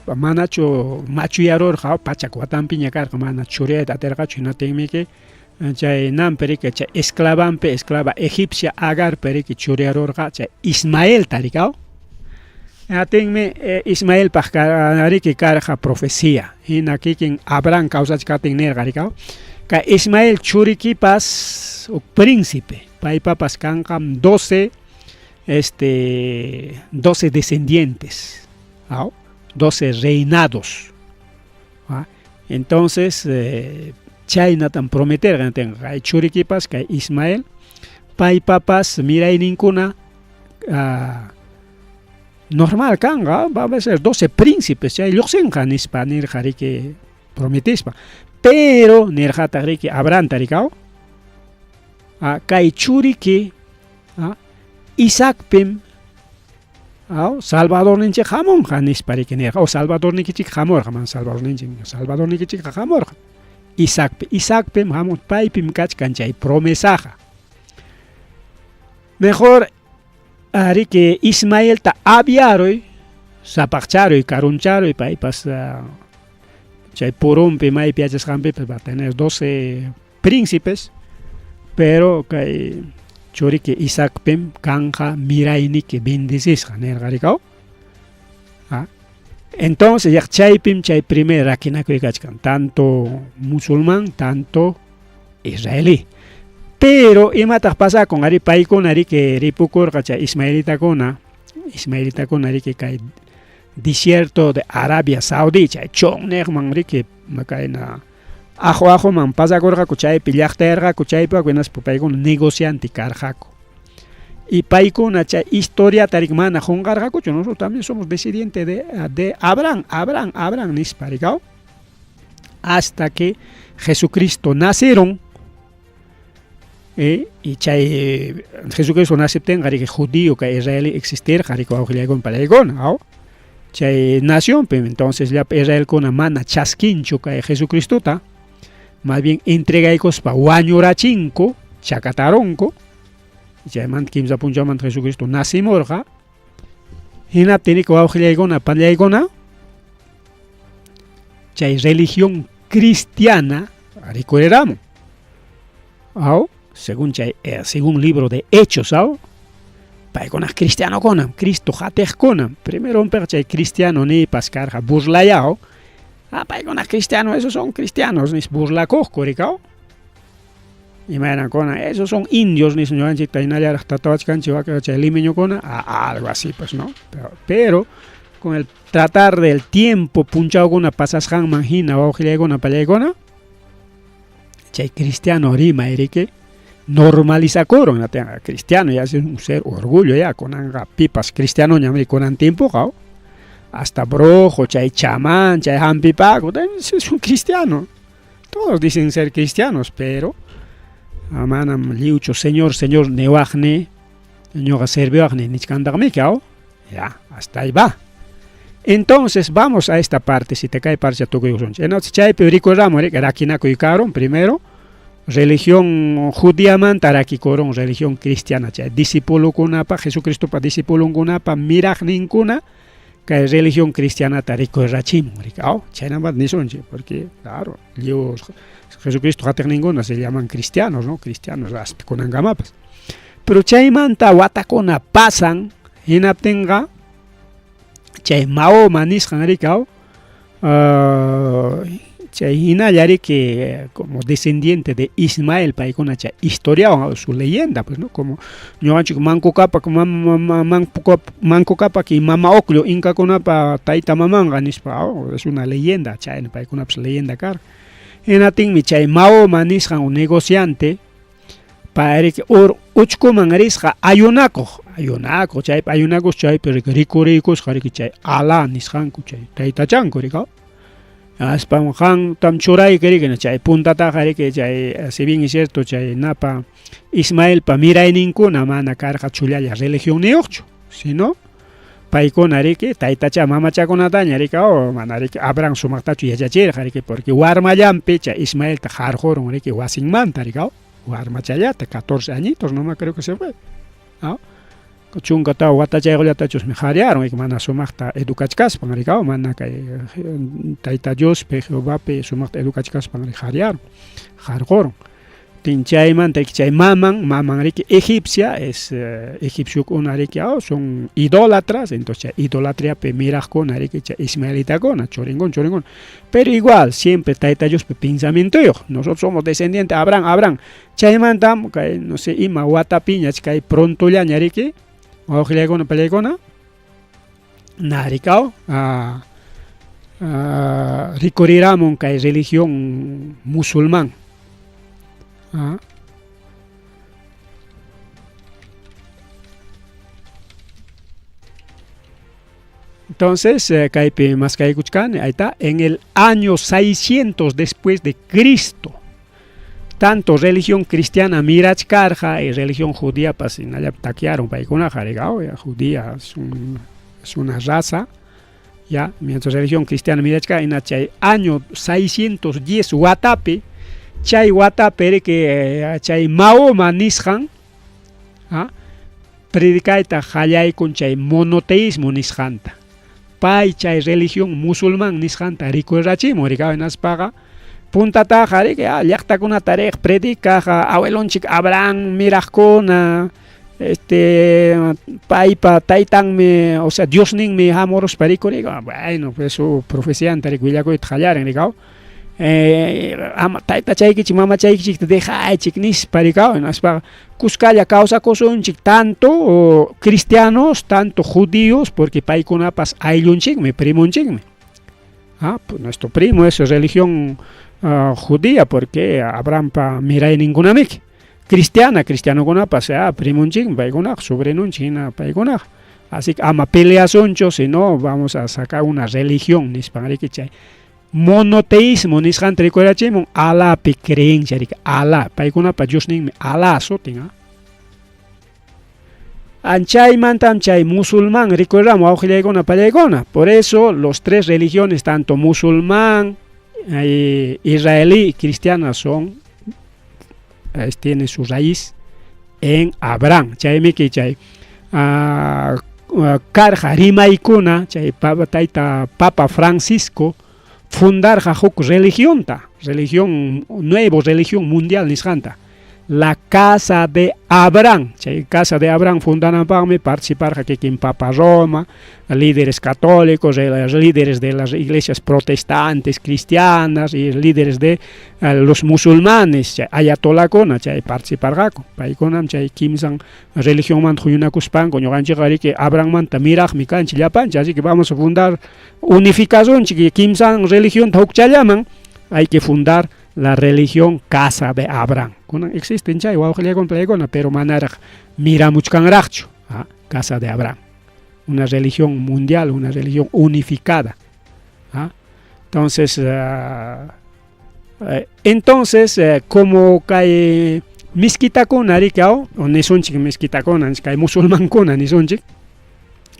manachu machuyarurqa pachak watanpiña karqa mana churiyayta atirqachu hinaptinmiki chay nampi riki chay esclavampi esclava egipcia Agarpi riki churiyarurqa chay Ismaelta riki aw. Hinaptinmi Ismaelpaq riki karqa profecía hina kikin Abraham kawsachkaptin nirqa riki aw kay Ismael churikipas huk príncipe paypapas kanqam 12 este 12 descendientes, aw 12 reinados. Entonces chaynatam prometerqa kay churikipas kay Ismael paypapas mirayninkuna normal kanqa va a ser 12 príncipes chay lluqsinqa nispa nirqa riki prometispa. Pero nirqataq riki Abrahamta riki aw kay churiki Isaacpim aw Salvadorninchik hamunqa nispa riki nirqa o Salvadornikichik hamurqa mana Salvadorninchik Salvadornikichikqa hamurqa Isaacpi Isaacpim hamun paypim kachkan chay promesaqa. Mejor riki Ismaelta aviaruy sapaqcharuy karuncharuy paypas chay purunpi maypi yachasqanpipas va a tener 12 príncipes pero kay churiki Isaacpim kanqa mirayniki bendecisqa nirqa riki aw. Entonces yaq chaypim chay primer rakinakuy kachkan tanto musulmán tanto israelí. Pero imataq pasakun ari paykuna riki ripukurqa chay ismaelitakuna ismaelitakuna riki kay desierto de Arabia Saudí chay chunniqman riki kayna aqu aquman pasakurqaku chaypi llaqtayarqaku chaypi hinaspa paykuna negociante karqaku. Y paykuna chay historiata riki mana qunqarqakuchu nosotros también somos descendientes de Abraham, Abraham, Abraham nispa riki aw. Hasta que Jesucristo nacieron y chay Jesucristo naciptinqa riki judío kay israelí existirqa riki wawqillaykuna panaykuna aw. Chay nacionpim entonces llapa israelkuna mana chaskinchu kay Jesucristota más bien entregaykuspa wañurachinku chakatarunku chaymanta kimsa punchawmanta Jesucristo nacimurqa hinaptin riki wawqillaykuna panaykuna chay religión cristiana rikuriramun aw según chay según libro de Hechos aw paykuna cristianokunam Cristo qatiqkunam primeronpiqa chay cristiano niypas karqa burlayaw paykuna cristiano esos son cristianos nispa burlakuqku riki aw. Imaynankuna esos son indios nispa ñuqanchikta hinallaraq tatawachkanchik waka chay limeñokuna algo así pues no pero con el tratar del tiempo punchawkuna pasasqanman hina wawqillaykuna pallaykuna chay cristiano rimay riki normalizakurun hinaptinqa cristiano ya es un ser orgullo ya kunanqa pipas cristianoñam ri kunan tiempoqa hasta brujo chay chamán chay hampipakuq es un cristiano todos dicen ser cristianos pero manam lliwchu señor señor niwaqni ñuqa serviwaqni nichkantaqmiki aw ya hasta ahí va. Entonces, vamos a esta parte, si te kay parcha tukuykusunchik. Entonces, chaypi rikuramo rakinakuy karun primero, religión judiamanta rakikurun religión cristiana chay discipulukunapa Jesucristopa discipulunkunapa miraqninkuna kay religión cristianata rikurrachimun rikaw chaynamat nisunchik porque claro lliw Jesucristo qatiqninkuna se llaman cristianos, ¿no? Cristianos hasta kunankamapas. Pero chaymanta watakuna pasan hinaptinqa chay Mahoma nisqan rikaw chay hinalla riki como descendiente de Ismael paykuna chay historiawan su leyenda pues no como ñuqanchik Manco Cápac Manco Cápac y Mama Ocllo inkakunapa tayta mamanqa nispa, oh, es una leyenda chayna paykunapas leyenda karqa. Hinaptinmi chay Mahoma nisqan un negociante pay uchkuman risqa ayunakuq, ayunakuq chaypi ayunakus chaypi rikuriykusqa riki chay Alá nisqanku chay taytachanku rikaw. Aspan qamtam churayki riki chay puntataqa riki chay si bien es cierto chay napa Ismaelpa mirayninkuna mana karqa chullalla religionniyuqchu, sino paykuna riki taytacha mamachakunataña riki oh, mana riki Abraham sumaqtachu yachachirqa riki porque warmallanpi chay Ismaelta qarqurun riki wasinmanta rikaw warmachallata 14 añitos nomás creo que se fue. ¿No? 14 watachayqullatachusmi qhariyarun mana sumaqta educachkaspan rikaw mana kay tayta Diospi Jehovapi sumaqta educachkaspan qariyarun qarqurun. Chaymanta chay maman riki egipcia es egipciokuna riki son idólatras, entonces chay idolatriapi miraqkuna riki chay ismaelitakuna churinkuna churinkuna pero igual siempre tayta Diospi pensamientoyuq nosotros somos descendientes de Abraham, Abraham chaymantam kay no sé ima watapiña kay prontollaña riki wawqillaykuna pallaykuna narikaw rikuriramun kay religión musulmán. Entonces, kaypi maskaykuchkani, ahí está, en el año 600 después de Cristo, tanto religión cristiana mirachkarqa y religión judía pas hinallapi takiarun paykunaqa rikaw, judía es una raza, ya, mientras religión cristiana mirachkarqa hina chay año 610 watapi, chay watapi riki chay Mahoma nisqan predicayta qallaykun chay monoteísmo nisqanta. Pay chay religión musulmán nisqanta rikurrachimun rikaw hinaspaqa puntataqa riki llaqtakunata riq predicaq abuelonchik Abraham miraqkuna paypa taytanmi o sea Diosninmi hamuruspa rikuriyku, bueno pues su profecianta riki willakuyta qallarin rikaw ama taytachaykichik mamachaykichikta dejaychik nispa rikaw hinaspaqa kuskalla kawsakusunchik tanto cristianos tanto judíos porque paykunapas ayllunchikmi primonchikmi. Pues nuestro primo es religión judía porque Abrahampa mirayninkunamiki cristiana cristianokunapas primonchikmi paykunaqa sobrinunchik hina paykunaqa así que ama peleasunchu sino vamos a sacar una religión nispan riki chay monoteísmo nisqanta rikurachimun Alapi creencia riki Alá paykunapa Diosninmi Alá sutin. Anchaymantam chay musulmán rikuramun wawqillaykuna pallaykuna por eso los tres religiones tanto musulmán israelí y cristiana son tiene su raíz en Abraham chaymiki chay karqa rimaykuna chay tayta Papa Francisco fundarqa huk religionta, religión nuevo religión mundial nisqanta, la casa de Abraham, chay casa de Abraham fundananpaqmi participarqa kikin Papa Roma, líderes católicos, líderes de las iglesias protestantes, cristianas y líderes de los musulmanes, chay ayatolakuna chay participarqaku, paykunam chay kimsan religionmanta huñunakuspanku ñuqanchikqa riki Abrahammanta miraqmi kanchik llapanchik, así que vamos a fundar unificasunchik kimsan religionta hukchallaman, hay que fundar la religión casa de Abraham. Kunan existen chay wawqillaykuna pallaykuna pero manaraq miramuchkanraqchu, casa de Abraham, una religión mundial, una religión unificada. Entonces, como kay miskitakuna rikaw o nisunchik miskitakuna kay musulmankuna nisunchik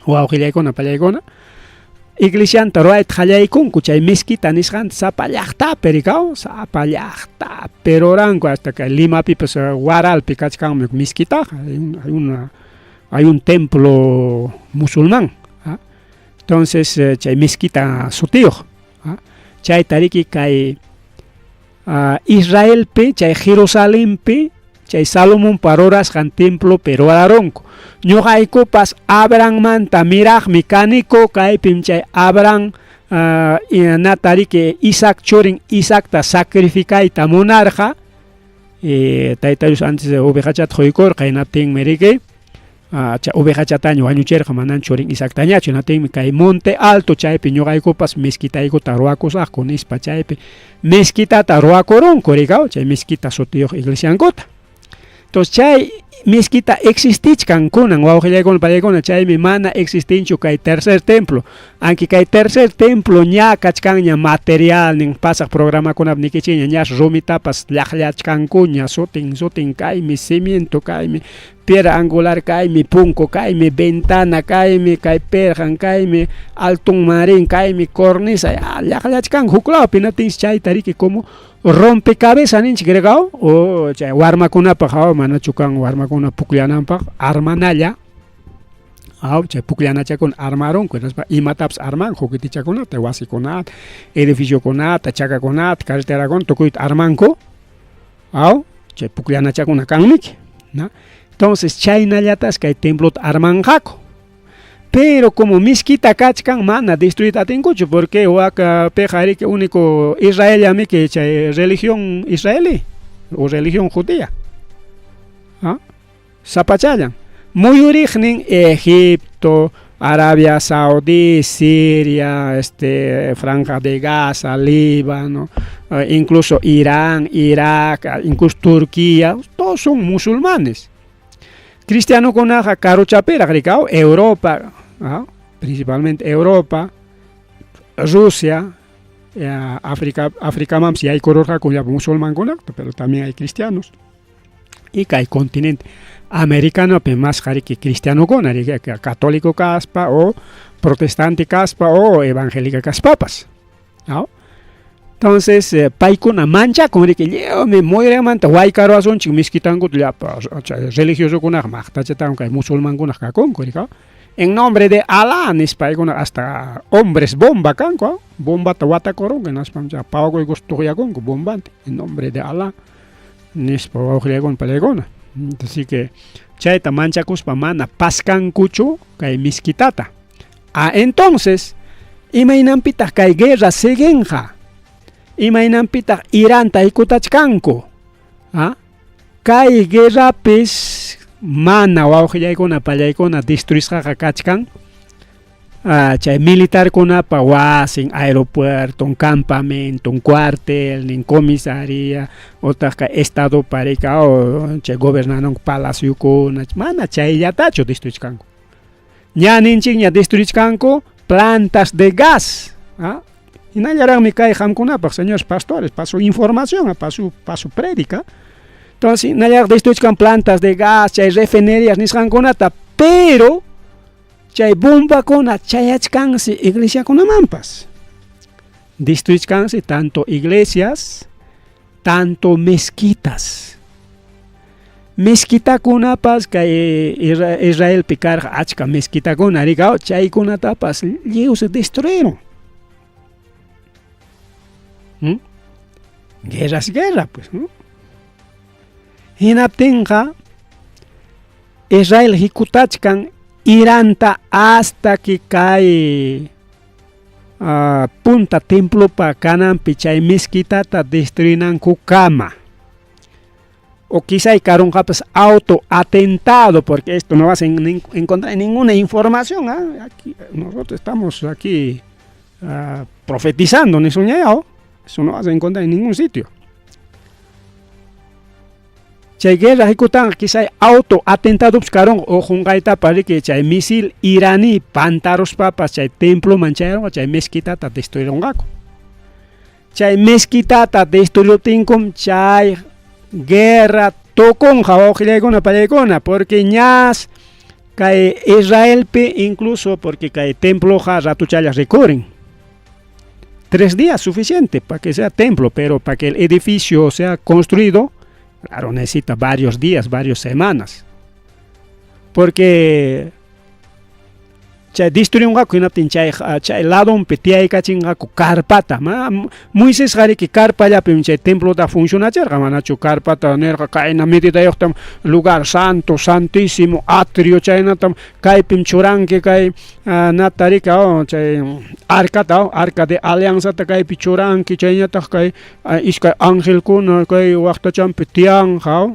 wawqillaykuna pallaykuna. Iglesianta ruwayta qallaykunku chay mezquita nisqanta sapa llaqtapi rikaw, sapa llaqtapi ruranku hasta kay Limapipas Huaralpi kachkanmi mezquitaqa, hay un, hay una, hay un templo musulmán. ¿Ah? Entonces chay mezquita sutiyuq. ¿Ah? Chayta riki kay Israelpi, chay Jerusalenpi, chay Salomonpa rurasqan templopi rurarunku. Ñuqaykupas Abrahammanta miraqmi kaniku, kaypim chay Abraham nata riki Isaac churin Isaacta sacrificayta munarqa. Tayta Dios antes ovejachata quykurqa, hinaptinmi riki chay ovejachataña wañuchirqa, manan churin Isaactañachu. Hinaptinmi kay monte alto chaypi ñuqaykupas mezquitaykuta ruwakusaqku nispa chaypi mezquitata ruwakurunku rikaw, chay mezquita sutiyuq iglesiankuta. Entonces chay mezquita existichkan kunan wawqillaykuna pallaykuna, chaymi mana existinchu kay tercer templo. Aunque kay tercer templo ña kachkanña materialnin, pasaq programakunapi nikichikña ñas rumitapas llaqllachkankuña, sutin sutin kaymi cimiento, kaymi piedra angular, kaymi punku, kaymi ventana, kaymi kay perqan, kaymi alton marín, kaymi cornisa, ya llaqllachkanku huk lawpi, hinaptinsi chayta riki como rompecabezas ninchik rikaw, o chay warmakunapaq haw manachu kan warmakuna pukllananpaq armanalla, haw chay pukllanachakuna armarunku, hinaspa imatapas armanku, juguetichakunata, wasikunata, edificiokunata, chakakunata, carreterakunata, tukuyta armanku, haw chay pukllanachakuna kanmiki, ¿no? Entonces chaynallatas kay templota armanqaku. Pero como mezquita kachkan mana destruirta atinkuchu, porque wak piqa riki único Israellamiki chay religión israelí o religión judía. ¿Ah? Sapachallan. Muyuriqnin Egipto, Arabia Saudí, Siria, Franja de Gaza, Líbano, incluso Irán, Irak, incluso Turquía, todos son musulmanes. Cristianokunaqa karuchapiraq rikaw, Europa, ¿ah? Principalmente Europa, Rusia, África, Africamanpas yaykururqaku llapa musulmankunata, pero también hay cristianos. Y kay continente americanopi masqa riki cristianokuna, riki católico kaspa o protestante kaspa o evangélica kaspapas. ¿No? Entonces, paykuna manchakun riki, lliwmi muyriqmanta waykaruwasunchik mezquitankuta llapa chay religiosokunaqa maqtachatawan kay musulmankunaq kakunku rika. En nombre de Alá nispa paykuna hasta hombres bomba kanku, bombata watakurunku hinaspa chay pawakuykuspa tuqyakunku bombante en nombre de Alá nispa wawqillaykuna pallaykuna. Así que chayta manchakuspa mana paskankuchu kay mezquitata. Ah, entonces, imaynanpitaq kay guerra siguinqa? Imaynanpitaq Iranta hikutachkanku? ¿Ah? Kay guerrapis mana wawqillaykuna pallaykuna destruisqaqa kachkan chay militarkunapa wasin, aeropuerton, campamenton, cuartelnin, comisaría, otaq kay estadopa rikaw chay gobernananku palaciokuna, mana chayllatachu destruichkanku. Ña ninchikña destruichkanku plantas de gas. ¿Ah? Hinallaraqmi kay qamkunapaq, señores pastores, pa su información, pa su prédica. Entonces, hinallaraq destruichkan plantas de gas, chay refinerías nisqankunata, pero chay bombakuna chayachkansi iglesiakunamanpas. Destruichkansi tanto iglesias, tanto mezquitas. Mezquitakunapas kay Israelpi karqa achka mezquitakuna rikaw, chaykunatapas lliw se destruyeron. Guerra es guerra, pues, ¿no? Hinaptinqa Israel hikutachkan Iranta hasta que kay punta templopa kananpi chay mezquitata destruinankukama. O quizá karunqapas auto atentado, porque esto no vas a encontrar ninguna información. ¿Ah? Aquí, nosotros estamos aquí profetizando, ni soñado. Eso no vas a encontrar en ningún sitio. Chay guerra hikutan quizá auto atentado karun o qunqaytapas riki chay misil iraní pantaruspapas chay temploman chayarunqa, chay mezquitata destruirunqaku. Chay mezquitata destruiruptinkum chay guerra tukunqa wawqillaykuna pallaykuna, porque ñas Kay Israelpi incluso porque kay temploqa ratuchalla rikurin. 3 días suficiente para que sea templo, pero para que el edificio sea construido, claro, necesita varios días, varias semanas. Porque chay destruyunqaku, hinaptin chay ladonpi tiyaykachinqaku carpata. Moisesqariki carpallapim chay templota funcionachirqa, manachu carpata nirqa kayna medidayuqtam lugar santo, santísimo, atrio, chaynatam kaypim churanki kay natarika chay arcata, arca de alianzata kaypi churanki, chayñataq kay iskay angelkuna kay waqtachampi tiyanqa,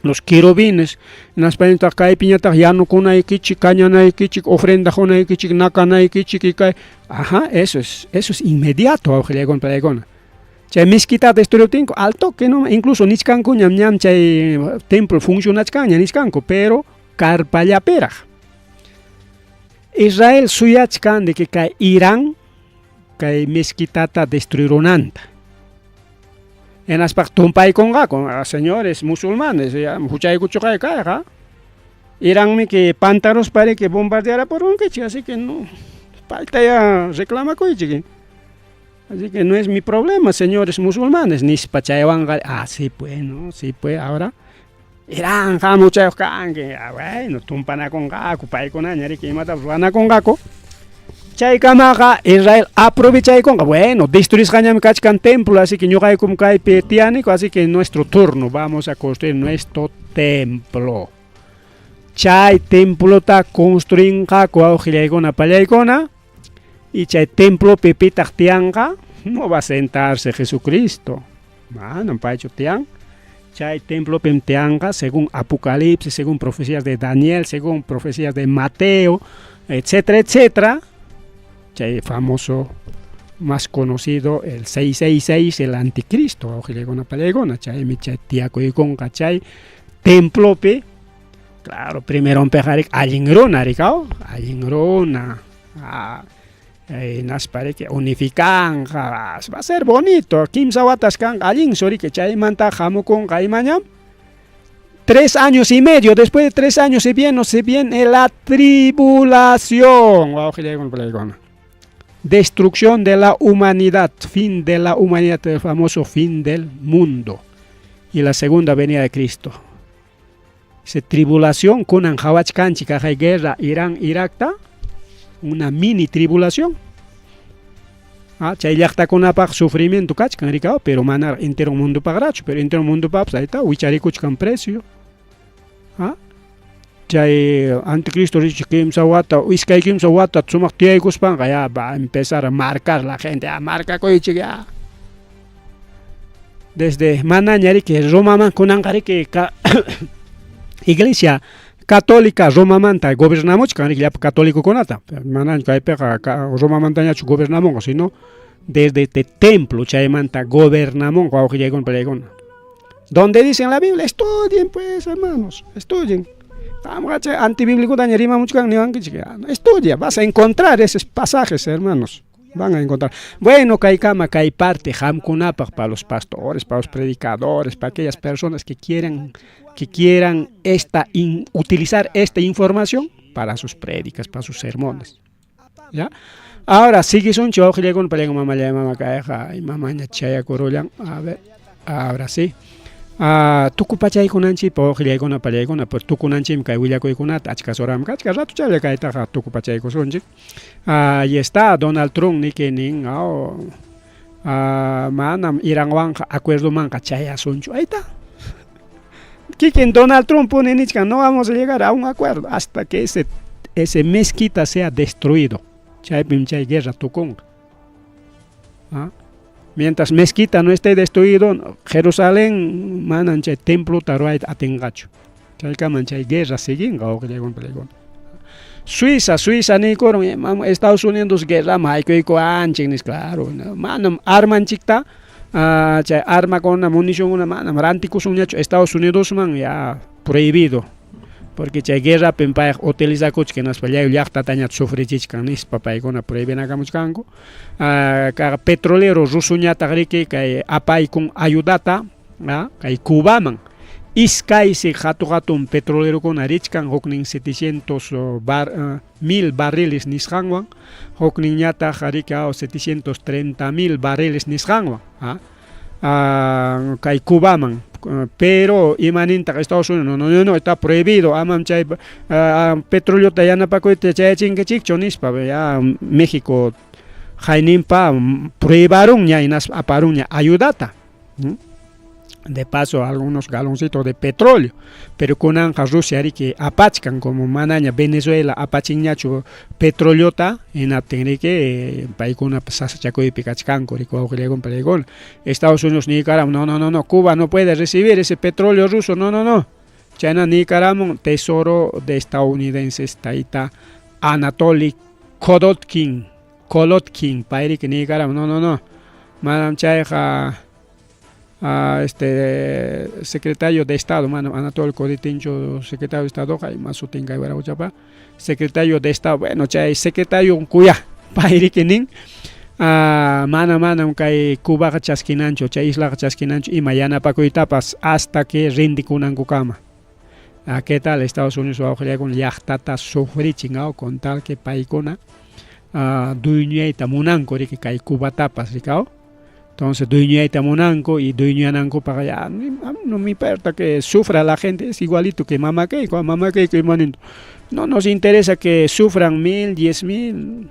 los querubines, hinaspañataq kaypiñataq yanukunaykichik, kañanaykichik, ofrenda qunaykichik, nakanaykichik y kay, ajá, eso es inmediato, wawqillaykuna, panaykuna. Chay mezquitata destruyuptinku al toque, no, incluso nichkankuñam ñam chay templo funcionachkanña nichkanku, pero carpallapiraq. Israel suyachkan de que kay Irán kay mezquitata destruirunanta. Hinaspaq tumpaykunqaku, señores musulmanes, ya huchaykuchuqay kayqa. Iranmi que pantaruspa que bombardearapurunkichik, así que no, payta ya reclamakuychik. Así que no es mi problema, señores musulmanes, nispa chaywanqa, ah, sí pues, no, sí pues, ahora Irán hamuchayuq kanki, ah, bueno, tumpanakunqaku, paykunaña riki imatapas ruwanakunqaku. Chaykamaqa Israel aprovechaykunqa, bueno, destruisqañami kachkan templo, así que ñuqaykum kaypi tiyaniku, así que nuestro turno, vamos a construir nuestro templo. Chay templota construinqaku, wawqillaykuna, pallaykuna, y chay templopi pitaq tiyanqa, no va a sentarse Jesucristo, manam paychu tiyan. Chay templopim tiyanqa, según Apocalipsis, según profecías de Daniel, según profecías de Mateo, etcétera, etcétera. Chay famoso, más conocido, el 666, el anticristo, wawqillaykuna, pallaykuna, chaymi chay tiyakuykunqa chay templopi. Claro, primero riki allin runa rikaw, allin runa. Ah, hinaspa riki unificanqa, va a ser bonito, kimsa watas kanqa allinsu riki, chaymanta hamukunqa imañam 3 años y medio, después de 3 años se viene la tribulación, wawqillaykuna, pallaykuna. Destrucción de la humanidad, fin de la humanidad, el famoso fin del mundo. Y la segunda venida de Cristo. Esa tribulación, kunan qawachkanchik kaqay guerra Irán, Irakta, una mini tribulación. Ah, chay llaqtakunapaq sufrimiento kachkan rikaw, pero mana entero mundopaqrachu, pero entero mundopaqpas ahí está, wicharikuchkan precio. Ah, chay anticristo richi kimsa wata, iskay kimsa wata sumaq tiyaykuspanqa ya va a empezar a marcar la gente, ya marcakuychik ya. Desde manaña riki Romaman kunanqa riki Iglesia Católica Romamanta gobernamuchkan riki llapa católicokunata. Manaña kaypiqa Romamantañachu gobernamunqa, sino desde este templo chaymanta gobernamunqa, wawqillaykuna, pallaykuna. Donde dice en la Biblia, estudien pues, hermanos, estudien. Qamqa chay antibíblicotaña rimamuchkan niwankichik, estudia, vas a encontrar esos pasajes, hermanos. Van a encontrar. Bueno, kaykama kay parte qamkunapaq, para los pastores, para los predicadores, para aquellas personas que quieran utilizar esta información para sus prédicas, para sus sermones. ¿Ya? Ahora, siguisunchik, wawqillaykuna, pallaykuna, mamallay, mama kayqa, mamaña chayakurullan. A ver, ahora sí. Ah, tukupachaykunanchikpa, wawqillaykuna, pallaykuna, por tukunanchikmi kay willakuykunata, achka horam kachka ratuchalla kaytaqa tukupachaykusunchik. Ahí está Donald Trump niki nin, oh, manam Iranwanqa acuerdomanqa chayasunchu. Ahí está. Kikin Donald Trump pone nichkan, no vamos a llegar a un acuerdo hasta que ese mezquita sea destruido. Chaypim chay guerra tukunqa. ¿Ah? Mientras mezquita no esté destruido, Jerusalén manan chay templota ruwayta atinqachu. Chaykaman chay guerra siguinqa, wawqillaykuna, pallaykuna. Suiza, Suiza niykurun, Estados Unidos guerraman haykuykuwanchik nispa, claro, manam armanchikta, chay armakuna, municionkuna manam rantikusunñachu Estados Unidosman, ya prohibido. Porque chay guerrapim payqa utilizakuchkan, hinaspa llayu llaqtatañataq sufrichichkan nispa paykuna prohibinakamuchkanku. Kaqa petrolero rusuñataq riki kay apaykun ayudata kay Cubaman. Iskaysi hatu-hatun petrolerokuna richkan, huknin 700 mil barriles nisqanwan, hukninñataq riki 730 mil barriles nisqanwan, kay Cubaman. Pero imanintaq Estados Unidos, no, no, no, no, está prohibido, amam chay petroleota yanapakuyta chayachinkichikchu nispa, ya México hayninpa prohibarunña hinaspa aparunña ayudata. De paso algunos galoncitos de petróleo, pero kunanqa Rusia riki apachkan, como manaña Venezuela apachinñachu petroleota, hinaptin riki paykunapas sasachakuypi kachkanku riki wawqillaykuna palaykuna. Estados Unidos niykaramun, no, no, no, no, Cuba no puede recibir ese petróleo ruso, no, no, no. Chayna niykaramun Tesoro de estadounidenses tayta Anatoly Kolodkin, Kolodkin, pay riki niykaramun, no, no, no, manam chayqa secretario de Estado, manam Anatoly Koditinchu secretario de Estadoqa, ima sutin kay wiraquchapa, secretario de Estado, bueno, chay secretario kuya, pay riki nin, mana manam kay Cubaqa chaskinanchu, chay islaqa chaskinanchu ima yanapakuytapas hasta que rindikunankukama. ¿Qué tal Estados Unidos wawqillaykuna llaqtata sufrichin con tal que paykuna dueñayta munanku riki kay Cubatapas rikaw? Entonces dueñayta munanku y dueñanankupaq ya no me importa que sufra la gente, es igualito que Mama Keiko, Mama Keiko imaninta, no nos interesa que sufran 1000, 10,000,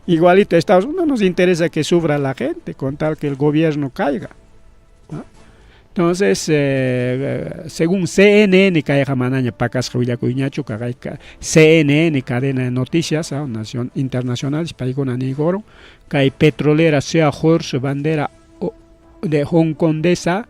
igualito Estados Unidos, no nos interesa que sufra la gente con tal que el gobierno caiga, ¿no? Entonces, según CNN, kayqa manaña pakasqa willakuyñachu, kay CNN, cadena de noticias, nación internacional, paykuna niykurun, kay petrolera Seahorse, bandera de Hong Kongesa,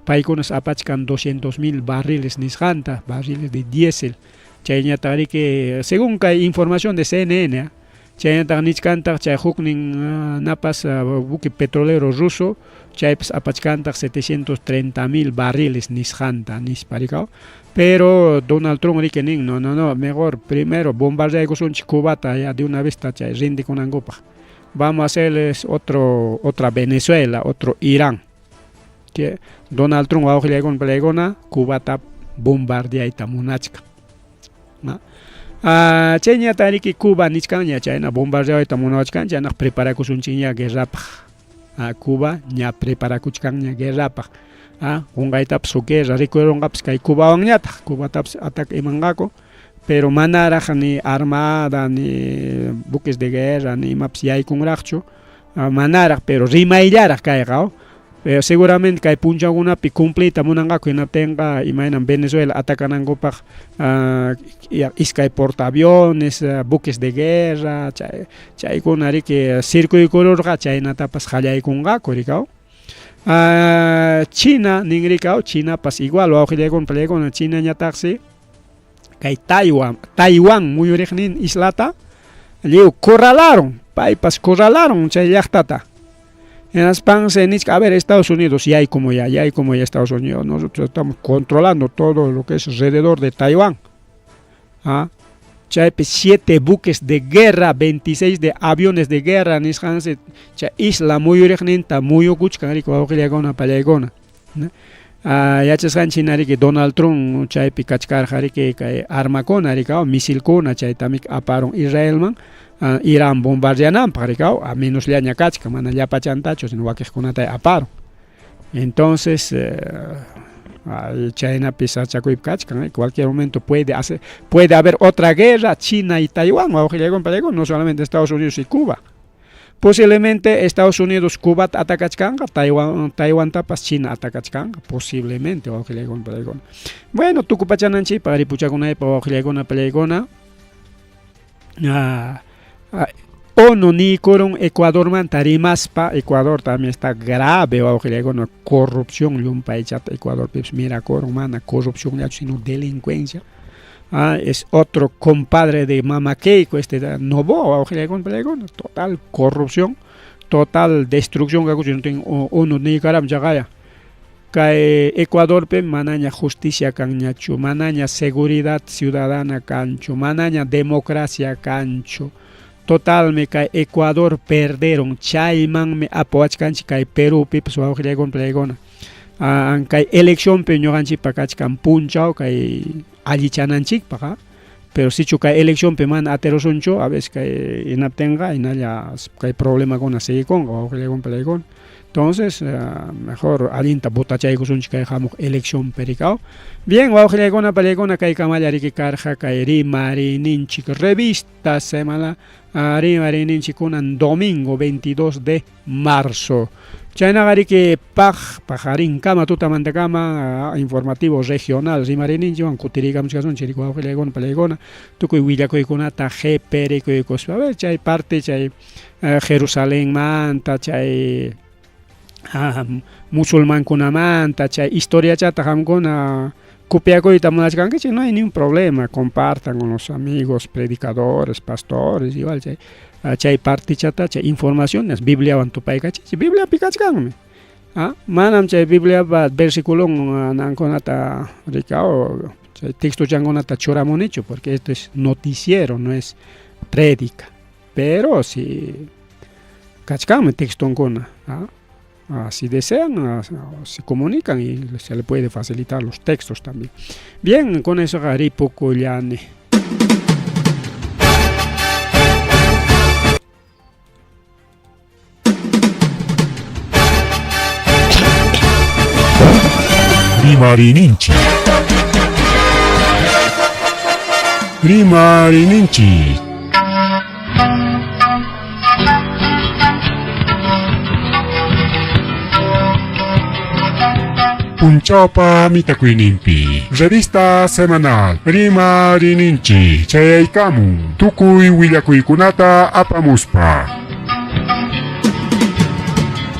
paykunas apachkan 200,000 barriles nisqanta, barriles de diésel. Chayñataq riki, según kay información de CNN, chaynataq nichkantaq chay huknin napas buque petrolero ruso, chaypas apachkantaq 730,000 barriles nisqanta nispa rikaw. Pero Donald Trump riki nin, no, no, no, mejor primero bombardeaykusunchik Cubata ya de una vez chay rindikunankupaq. Vamos a hacerles otra Venezuela, otro Irán. Que Donald Trump wawqillaykuna palaykuna Cubata bombardeayta munachkan. Chayñata riki Cuba nichkanña chayna bombardeayta munachkan, chaynaq preparakusunchikña guerrapaq. Cuba ña preparakuchkanña guerrapaq. Qunqaytapas huk guerra rikurunqapas kay Cubawanñataq, Cubatapas ataque imanqaku, pero manaraq ni armada, ni buques de guerra, ni imapas yaykunraqchu, manaraq, pero rimayllaraq kayqa. Pero seguramente kay punchawkunapi cumpliyta munanqaku, hinaptinqa imaynam Venezuela atacanankupaq iskay portaaviones, buques de guerra, chaykuna riki circuykururqa, chaynatapas qallaykunqaku rikaw. China nin rikaw, Chinapas igual wawqillaykuna palaykuna, Chinañataqsi kay Taiwán muyuriqnin islata lliw corralaron, paypas corralaron chay llaqtata. Hinaspanse nichka, a ver, Estados Unidos, yaykumu ya Estados Unidos, nosotros estamos controlando todo lo que es alrededor de Taiwán. Chaypi 7 buques de guerra, 26 de aviones de guerra nisqansi chay isla muyuriqninta muyukuchkan riki wawqillaykuna pallaykuna. Yachasqanchik hina riki Donald Trump chaypi kachkarqa riki kay armakuna rikaw, misilkuna chaytami aparun Israelman, Irán bombardeananpaq rikaw, a menosllaña kachkan, mana llapachantachu, sino wakiqkunata aparun. Entonces, chaynapi sachakuypi kachkan, cualquier momento puede haber otra guerra, China y Taiwán, wawqillaykuna pallaykuna, no solamente Estados Unidos y Cuba. Posiblemente Estados Unidos Cubata atacachkanqa, Taiwantapas China atacachkanqa, posiblemente, wawqillaykuna pallaykuna. Bueno, tukupachananchikpaq ripuchakunaypaq wawqillaykuna pallaykuna. ONU niykurun Ecuadormanta rimaspa, Ecuador también está grave, wawqillaykuna, corrupción llumpaychata Ecuadorpipas mirakurun, mana corrupcionllachu, sino delincuencia. Es otro compadre de Mama Keiko, este Noboa, wawqillaykuna pallaykuna, total corrupción, total destrucción kakuchu, ONU niykaram chaqaya. Kay Ecuadorpi manaña justicia kanñachu, manaña seguridad ciudadana kanchu, manaña democracia kanchu. Totalmi kay Ecuador perderon, chaymanmi apuwachkanchik kay Perúpipas wawqillaykuna pallaykuna. Kay eleccionpi ñuqanchikpa kachkan punchaw kay allichananchikpaq, pero sichu kay eleccionpi mana atirusunchu, a veces kay hinaptinqa hinalla kay problemakuna siguikunqa wawqillaykuna palaykuna. Entonces, mejor allinta votachaykusunchik kay hamuq eleccionpi rikaw. Bien, wawqillaykuna palaykuna kay kamalla riki karqa kay rimariyninchik revista semana rimariyninchik kunan domingo 22 de marzo. Chaynaqa riki paq paqarinkama tutamantakama informativo regional rimariyninchikwan kutiriykamuchkasunchik riki wawqillaykuna palaykuna tukuy willakuykunata qhiperikuykuspa. A ver, chay parte chay Jerusalenmanta chay musulmankunamanta chay historiachata qamkuna copiakuyta munachkankichik, no hay ningún problema, compartan con los amigos, predicadores, pastores, igual chay chay partichata chay informaciones Bibliawan tupaykachichik, Bibliapi kachkanmi. Manam chay Bibliapa versiculon nankunata rikaw chay textochankunata churamunichu porque esto es noticiero, no es prédica. Pero si kachkanmi textonkuna, si desean, se comunican y se le puede facilitar los textos también. Bien, con eso ripukullani. Rimariyninchik. Rimariyninchik. Punchawpa mitakuyninpi. Revista semanal Rimariyninchik chayaykamun tukuy willakuykunata apamuspa.